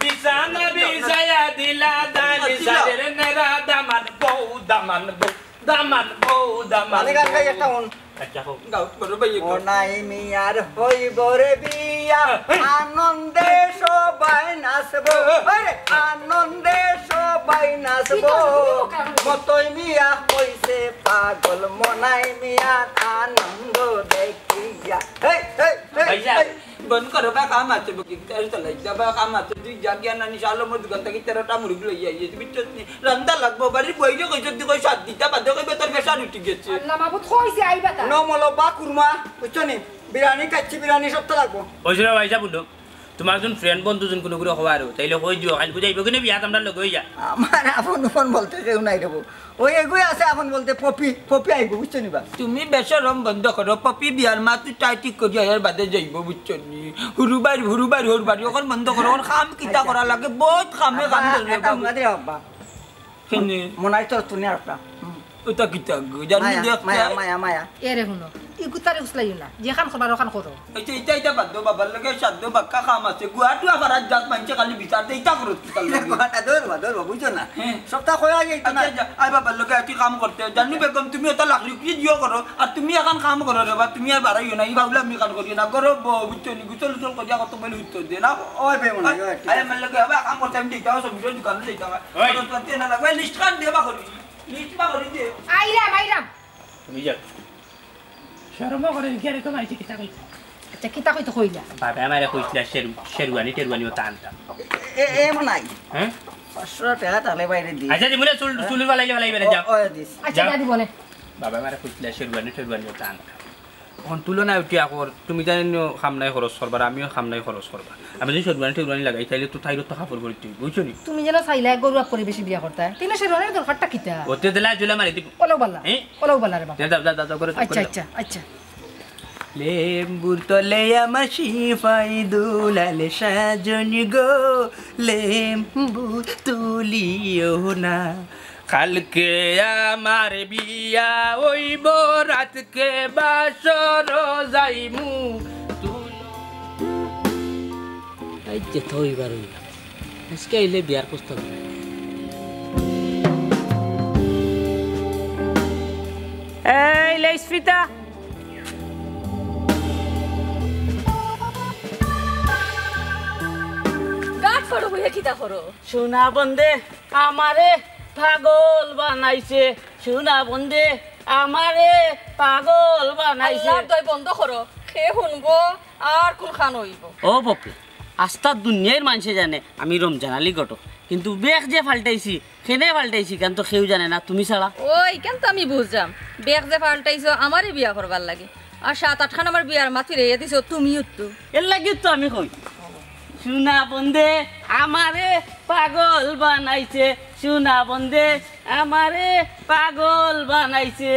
বিছানা বিছায়া দিলা দানি দিলা। সাজের নেরা দামান বউ, দামান বউ, দামান বউ, দামান মানে গান গাই বউ। একটা হুন। আচ্ছা, হোক। গাও, বড় ভাই, একটু। মনাই মিয়ার হইব রে বিয়া, হ্যাঁ। আনন্দে সবাই নাচবো। হ্যাঁ। আরে, আনন্দে সবাই নাচবো। কি করছো? তুমি ওকে এখন মতই মিয়া হইছে পাগল, মনাই মিয়ার আনন্দ দেখিয়া। হেই, হেই, হেই, ভাইজান, হেই। বন্ধ করো, বা কাম আছে, বুকিং তেরো চালাই, যা বা কাম আছে, তুই যা গিয়া নানি শালো মোর দোকান থাকি তেরোটা মুরগি লই আইয়ে, তুই বুঝছস নি? রান্দা লাগবো, বাড়ির বইরে কইছস, তুই কই সাত দিতা বাদে কইবে তোর প্রেশার উঠি গেছে। আল্লাহ মাবুদ কইছে আইবা তা। নমলো বা কুরমা, বুঝছো নি? বিরিয়ানি খাইছি, বিরিয়ানি সবটা লাগবো। ওই শুনো ভাইজান, হুনো, তোমার যখন ফ্রেন্ড বন্ধু যখন কোনো করে হওয়া আরো, তাইলে কই দিও, কাল বুঝাইবো কিনা বিয়াত আমরা লগে হইয়া। আমার আপন আপন বলতে কেউ নাই রে বউ। ওই এগুই আছে আপন বলতে পপি, পপি আইবো, বুঝছো নি বা? তুমি বেশরম বন্ধ করো, পপি বিয়ার মা তুই টাই ঠিক করি আয়ার বাদে যাইবো, বুঝছো নি? হুরুবাড়ি, হুরুবাড়ি, হুরুবাড়ি, ওখান বন্ধ করো, ওখান কাম কিতা করা লাগে, বহুত কামে কাম আব্বা, ধরে একটা বাবু। হুনা দে আব্বা। কেনে? মনাই তোর তুনি আর একটা। হুম। ওটা কিতা গো? জানি মায়া, দেখতে মায়া, আয়। মায়া, মায়া। এরে হুনো, ই কুতারে উসলাইও না, যেখান করবার ওখান করো। এই যে ইটা, ইটা বাদ দেও, বাবার লগে সাধ্য বাক্কা কাম আছে। গুয়াটুয়া পাড়ার জাত মানছে খালি বিচার দে, ইটা করো কি তার লগে? গুয়াটা ধরবা, ধরবা, বুঝছো না? হ্যাঁ। সপ্তাহ কয়া যাইতো না। আচ্ছা, আচ্ছা, আয় বাবার লগে একটি কাম করতে। জানু বেগম, তুমি ওটা লাকড়ি উকড়ি দিও করো, আর তুমি এখন কাম করো রে বা, তুমি আর বাড়াইও না, ই বাবুলা আমি কাম করিও না, করো বউ, বুঝছো নি? গুছল উছল করিয়া কত বলে উত্তর দে না। ওই বে মনে হয়, ওই ঠিক আরে আছে। আমার লগে আবার কাম করতে আমি দিতাম, সব দোকানে দিতাম। ওই। খরচ পাতি না লাগবে, লিস্ট খান দে বা করি। লিস্ট বা করি দে। আইরাম, আইরাম। তুমি যাও। শরমও করে, কি আর এরকম আইছে, কিতা কইতে? আচ্ছা, কিতা কইতে কইলা? বাবা আমারে কইছিলা শেরু-, শেরওয়ানি টেরওয়ানি ওটা আনতাম। এ, এ, এ, মনাই। হ্যাঁ? পাঁচশো টাকা তাহলে বাইরে দিস। আচ্ছা, দিমুনে চুল, হ্যাঁ? চুল ফালাইলে ফালাইবে না, ও, যাও। ও, দিস। আচ্ছা, যাও। দাদি বলে। বাবা আমারে কইছিলা শেরওয়ানি টেরওয়ানি ওটা আনতাম। অখন তুলনায় উঠি আকর, তুমি জানি নিও কাম নাই খরচ করবার, আমিও কাম নাই খরচ করবার। আমি যদি শেরওয়ানি টেরওয়ানি লাগাই, তাইলে তো তাইরও তো কাপড় পরিতে অইবো, বুঝছো নি? তুমি যেন চাইলা গরু পরিবেশে বিয়া করতায়, তাইলে শেরওয়ানির দরকারটা কিতা? ওতে দিলা জুলা মারি দিব। ওলাও বালা, হ্যাঁ? ওলাও বালা রে বাবা। যাও, যাও, যাও, যাও, করো, আচ্ছা, করো। আচ্ছা, আচ্ছা। লেম্বুর তলে আমার সিপাই দুলাল সাজন গো, লেম্বু তুলিও না। কালকে আমার বিয়া অইবো, রাতকে বাসর যাইমু। এই যে তো অইবার অইল। আজকে আইলে বিয়ার প্রস্তাব নাই। এই লেইস ফিতা। কিতা করো? সোনা বন্দে আমারে পাগল বানাইছে, সোনা বন্দে আমারে পাগল বানাইছে। আল্লাহর দয় বন্ধ করো, কে হুনবো আর কুন খান অইবো? ও বপি, আস্তা দুনিয়ার মানষে জানে আমি রমজান আলী ঘটক, কিন্তু বেশ যে পাল্টাইছি, কেনে পাল্টাইছি, ইখান তো কেউ জানে না, তুমি ছাড়া। ও, ইখান তো আমি বুঝলাম, বেশ যে পাল্টাইছো আমারে বিয়া করবার লাগি, আর সাত আটখান আমার বিয়ার মাত ফিরাইয়া দিছো তুমিও তো। এর লাগিও তো আমি কই, সোনা বন্দে আমারে পাগল বানাইছে, সোনা বন্দে আমারে পাগল বানাইছে।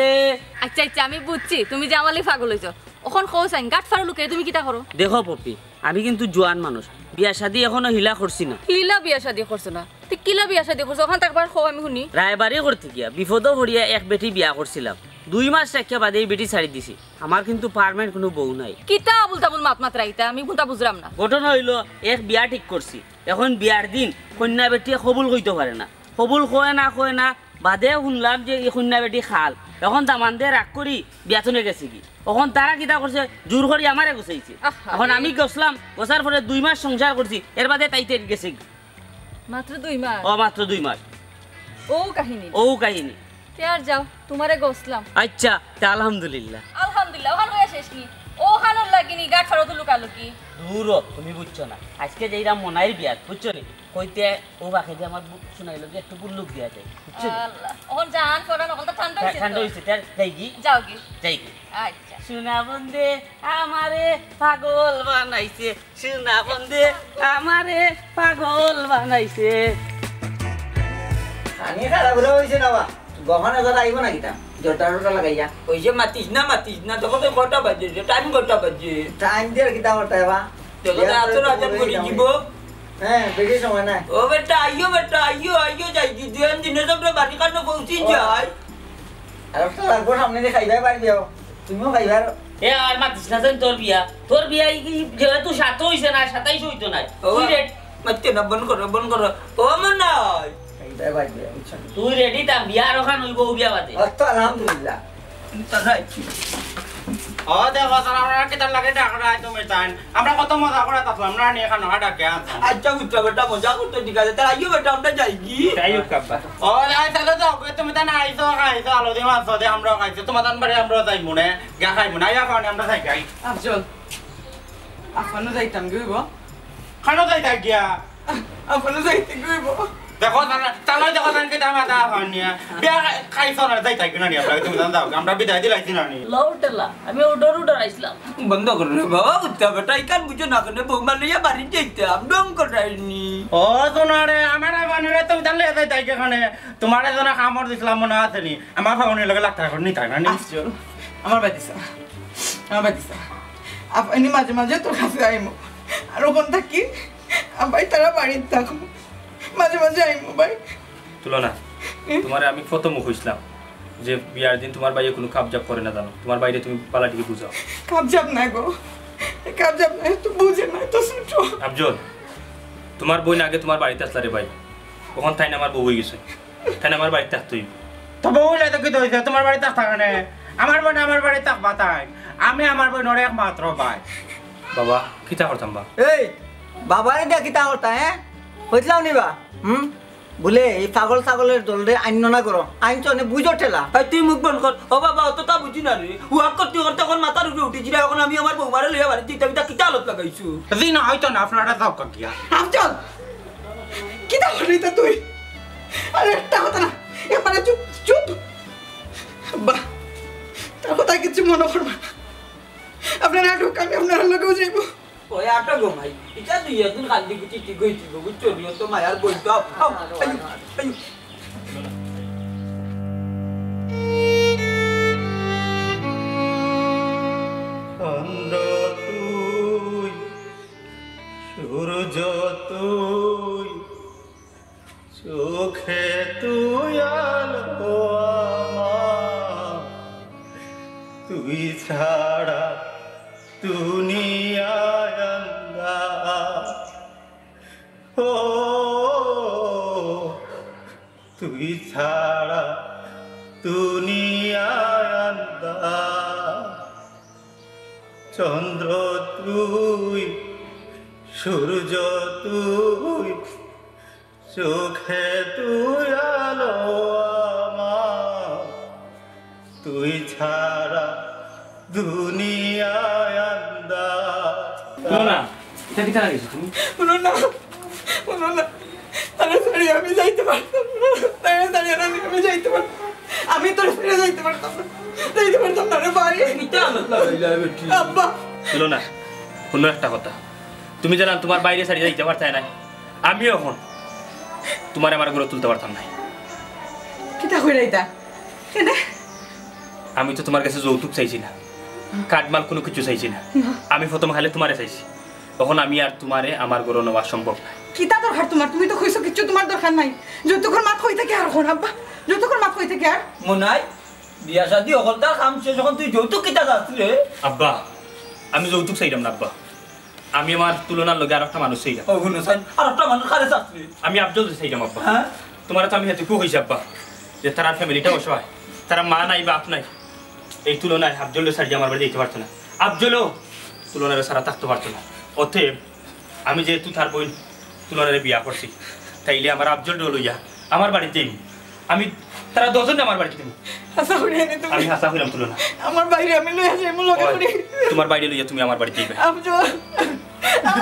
আচ্ছা, আচ্ছা, আমি বুঝছি তুমি যে আমালি পাগল অইছো। অখন কও চাইন, গাট ফারো লুকে তুমি কিতা করো? দেখো পপি, আমি কিন্তু জোয়ান মানুষ, বিয়া শাদি এখনো হিলা করছি না। হিলা বিয়া শাদি করছো না? তে কিলা বিয়া শাদি করছো? অখান তো একবার কও আমি হুনি। রায়বাড়ি করতে গিয়া বিপদো পড়িয়া এক বেটি বিয়া করছিলাম, দুই মাস রাখিয়া বাদে ই বেটি ছাড়ি দিছি। আমার কিন্তু permanent কুনু বউ নাই। কিতা আবুল তাবুল মাত মাতরায় ইতা, আমি কুনতা বুঝরাম না। ঘটনা অইলো, এক বিয়া ঠিক করছি, অখন বিয়ার দিন কইন্যা বেটিয়ে কবুল কইতো পারে না, কবুল কয় না, কয় না, বাদে হুনলাম যে ই কইন্যা বেটি খাল। অখন দামান্দে রাগ করি বিয়া থনে গেছেগি। অখন তারা কিতা করছে, জুর করি আমারে গুছাইছে। আহা অখন রে। আমি গছলাম, গছার পরে দুই মাস সংসার করছি, এর বাদে তাই তাই গেছেগি। মাত্র দুই মাস? ও, মাত্র দুই মাস। ও কাহিনী। ও কাহিনী। তে আর যাও, তুমারে গছলাম। আচ্ছা, তে আলহামদুলিল্লাহ। আলহামদুলিল্লাহ, অখান অইয়া শেষ নি? অখানর লাগি নি গাট ফারো তো লুকালুকি। দূর ও, তুমি বুঝছো না। আইজকে যাইরাম মনাইর বিয়াত, বুঝছো নি? কইতে ও বাকেদি আমার বু-, সোনাইর লগে একটু বুল্লুক দিয়া যায়, বুঝছো নি? আল্লাহ, অখন জান পরান অকলতা ঠান্ডা অইছে তো? ঠান্ডা অইছে, তে আর যাইগি? যাওগি। যাইগি। আচ্ছা। সোনা বন্দে আমারে পাগল বানাইছে, সোনা বন্দে আমারে পাগল বানাইছে। খানি খারাপ অইছে না বা? গহনা যারা আইবো না কিতা? জটা টটা লাগাইয়া। অইছে, মাতিস না, মাতিস না, তখন তো কয়টা বাজে, টাইম কয়টা বাজে? টাইম দিয়া কিতা করতে বা? দেখো তো, এত রাত করি দিব। হ্যাঁ, বেশি সময় নাই। ও বেটা, আইও বেটা, আইও, আইও, যাইগি, দুই দিনে সব বাড়ি কানো পৌঁছি যায়। আর একটা লাগবো, সামনে দিয়ে খাইবাই পারবি, তুমিও খাইবার। এ, আর মাতিস না যেন তোর বিয়া। তোর বিয়া ই, ই, যেহেতু সাত অইছে না, সাতাইশ অইতো না। ও, তুই রে- মাতিও না, বন্ধ করো, বন্ধ করো। ও মনাই। খাইবাই পারবি, বুঝছো না? তুই রেডি থাক, বিয়া আর অখান অইবো, ও বিয়া বাদে। অত আলহামদুলিল্লাহ। ও দেখো, স্যার, আমরা কিতার লাগি ডাকরায় তুমি তাইন? আমরা কত মজা করি থাকলাম, আমরা নিয়ে খানো ডাকে আনতাম। আচ্ছা, বুঝছো বেটা, মজা করতে ঠিক আছে, তাই আইও বেটা, আমরা যাইগি। যাই হোক, আব্বা। ও, আই, তাহলে তো ওকে তুমি তাইন আইছো, খাইছো, আলু দিয়ে মাছ দিয়ে আমরাও খাইছি, তোমার তান বাড়ি আমরাও যাইমু নে, গা খাইমু না, আইয়া খাওয়ানি আমরা যাই খাই। আফজল, আফানো যাইতাম গো, গো। খানো যাইতা গিয়া? আফানো যাইতে গো, গো। দেখো, তাহলে, তাহলে দেখো, তাহলে কিতা মাথা হয় নিয়া। বিয়া খাইছো না, যাইতা কিনা নিয়া, তুমি জানো, আমরা বিদায় দিলাইছি না নি। লও ঠেলা, আমি উডর উডর আইছলাম। বন্ধ করো রে বাবা, উঠতে বেটা, ইখান বুঝো না কেনে, বৌমা লইয়া বাড়ি যাইতাম, ঢং করাইনি। ও, শোনো রে, আমার আবার নিলে তুমি তাহলে যাইতা কিখানে? তোমারে যেন কামড় দিছিলাম মনে আছে নি? আমার ফাগুনের লগে লাগতা এখন নিতাই না নি? আফজল, আমার বাড়ি দিছা, আমার বাড়ি দিছা। আফ-, এনে মাঝে মাঝে তোর কাছে আইমু। আর অখন থাকি, আব্বাই তারা বাড়িত থাকমু। মাঝে মাঝে আইমু ভাই। তুলনা, হুম? তোমারে আমি কত মুখ কইছলাম যে বিয়ার দিন তোমার ভাইয়ে কুনু কাবজাব করে না জানো। তোমার ভাইরে তুমি পালা ঠিকই বুঝাও। কাবজাব নাই গো। কাবজাব নাই, তো বুঝে না, তো ছোট। আফজল, তোমার বইন আগে তোমার বাড়িত আছলা রে ভাই। অখন তাইন আমার বউ অইগেছে। তাইন আমার বাড়িত থাকতে অইবো। তো বউ অইলে তো কিতা অইছে? তোমার বাড়িত থাকতা কেনে? আমার বইন আমার বাড়িত থাকবা তাইন। আমি আমার বইনর একমাত্র ভাই। বাবা, কিতা করতাম বা? এই, বাবারে দিয়া কিতা করতা, হ্যাঁ? কইছলাম নি বা? হুম? বুলে, এই পাগল ছাগলর দলরে আইনো না করো। আইনছো নে বুঝো ঠেলা। এই তুই মুখ বন্ধ কর। ও বাবা, অততা বুঝি না রে। ওয়াক করতে করতে অখন মাথার উপরে উঠি যিরা, অখন আমি আমার বৌমারে লইয়া বাড়িত যাইতাম, ইতা কিতা আলত লাগাইছো? জি না, অইতো না, আপনারা যাও কাকিয়া। আফজল! কিতা করলি তা তুই? আরে একটা কথা না, এবারে চুপ, চুপ। আব্বা, তার কথা কিচ্ছু মনো করবা না। আপনারা আটক, আমি আপনারার লগেউ যাইমু। ওই আটক গো ভাই, ইটা দুই একদিন কান্দি কুটি ঠিক অই যিবো, বুঝছো নি? ও তো মায়ার বই তো। আও, আইও, আইও। চন্দ্র তুই, সূর্য তুই, চোখে তুই আলো আমার, তুই ছাড়া দুনিয়ায় আন্ধার। ও, তুই ছাড়া দুনিয়ায় আন্ধার। চন্দ্র তুই, সূর্য তুই, চোখে তুই আলো আমার, তুই ছাড়া দুনিয়ায় আন্ধার। হুনো না, ইটা কিতা লাগাইছো তুমি? হুনো না, হুনো না, তারে ছাড়ি আমি যাইতে পারতাম না, তারে ছাড়ি আমি, আমি যাইতে পারতাম না। আমি তোরে ছাড়ি যাইতে পারতাম না, যাইতে পারতাম না রে ভাই। কিতা আনত লাগাইলা বেটি? আব্বা। হুনো না, হুনো একটা কথা, তুমি যেলা তুমার ভাইরে ছাড়ি যাইতে পারতায় নায়, আমিও অখন তুমারে আমার ঘরো তুলতে পারতাম নায়। কিতা কইরা ইতা? কেনে? আমি তো তুমার গেছে যৌতুক চাইছি না, কাটমাল কুনু কিছু চাইছি না। না। আমি প্রথম খালি তুমারে চাইছি, অখন আমি আর তুমারে আমার ঘরো নেওয়া সম্ভব নায়। কিতা দরকার তুমার? তুমি তো কইছো কিচ্ছু তুমার দরকার নাই। যৌতুকর মাত কই থাকি আর অখন আব্বা? যৌতুকর মাত কই থাকি আর? মনাই, বিয়া শাদি অকলতা কাম শেষ, অখন তুই যৌতুক কিতা চাস রে? আব্বা, আমি যৌতুক চাইরাম না আব্বা, আমি আমার তুলনার লগে আরোকটা মানুষ চাইরাম। ও হুনো চাইন, আরোকটা মানুষ কারে চাস রে? আমি আফজলরে চাইরাম আব্বা। হ্যাঁ? তুমারে তো আমি হেতুকু কইছি আব্বা, যে তারার ফ্যামিলিটা অসহায়, তারার মা নাই, বাপ নাই। এই তুলনায় আফজলরে ছাড়ি আমার বাড়ি যাইতে পারতো না। আফজলও তুলনারে ছাড়া থাকতে পারতো না। অতএব আমি যেহেতু তার বইন তুলনারে বিয়া করছি, তাইলে আমার আফজলরে লইয়া আমার বাড়িত যাইমু। আমি তারা দুইজনরে আমার বাড়িত দিমু। হাছা কইরায় নি তুমি? আমি হাছা কইরাম তুলনা। আমার ভাইরে আমি লইয়া যাইমু লগে করি। তুমার ভাইরে লইয়া তুমি আমার বাড়িত যাইবায়। আফজল, আমি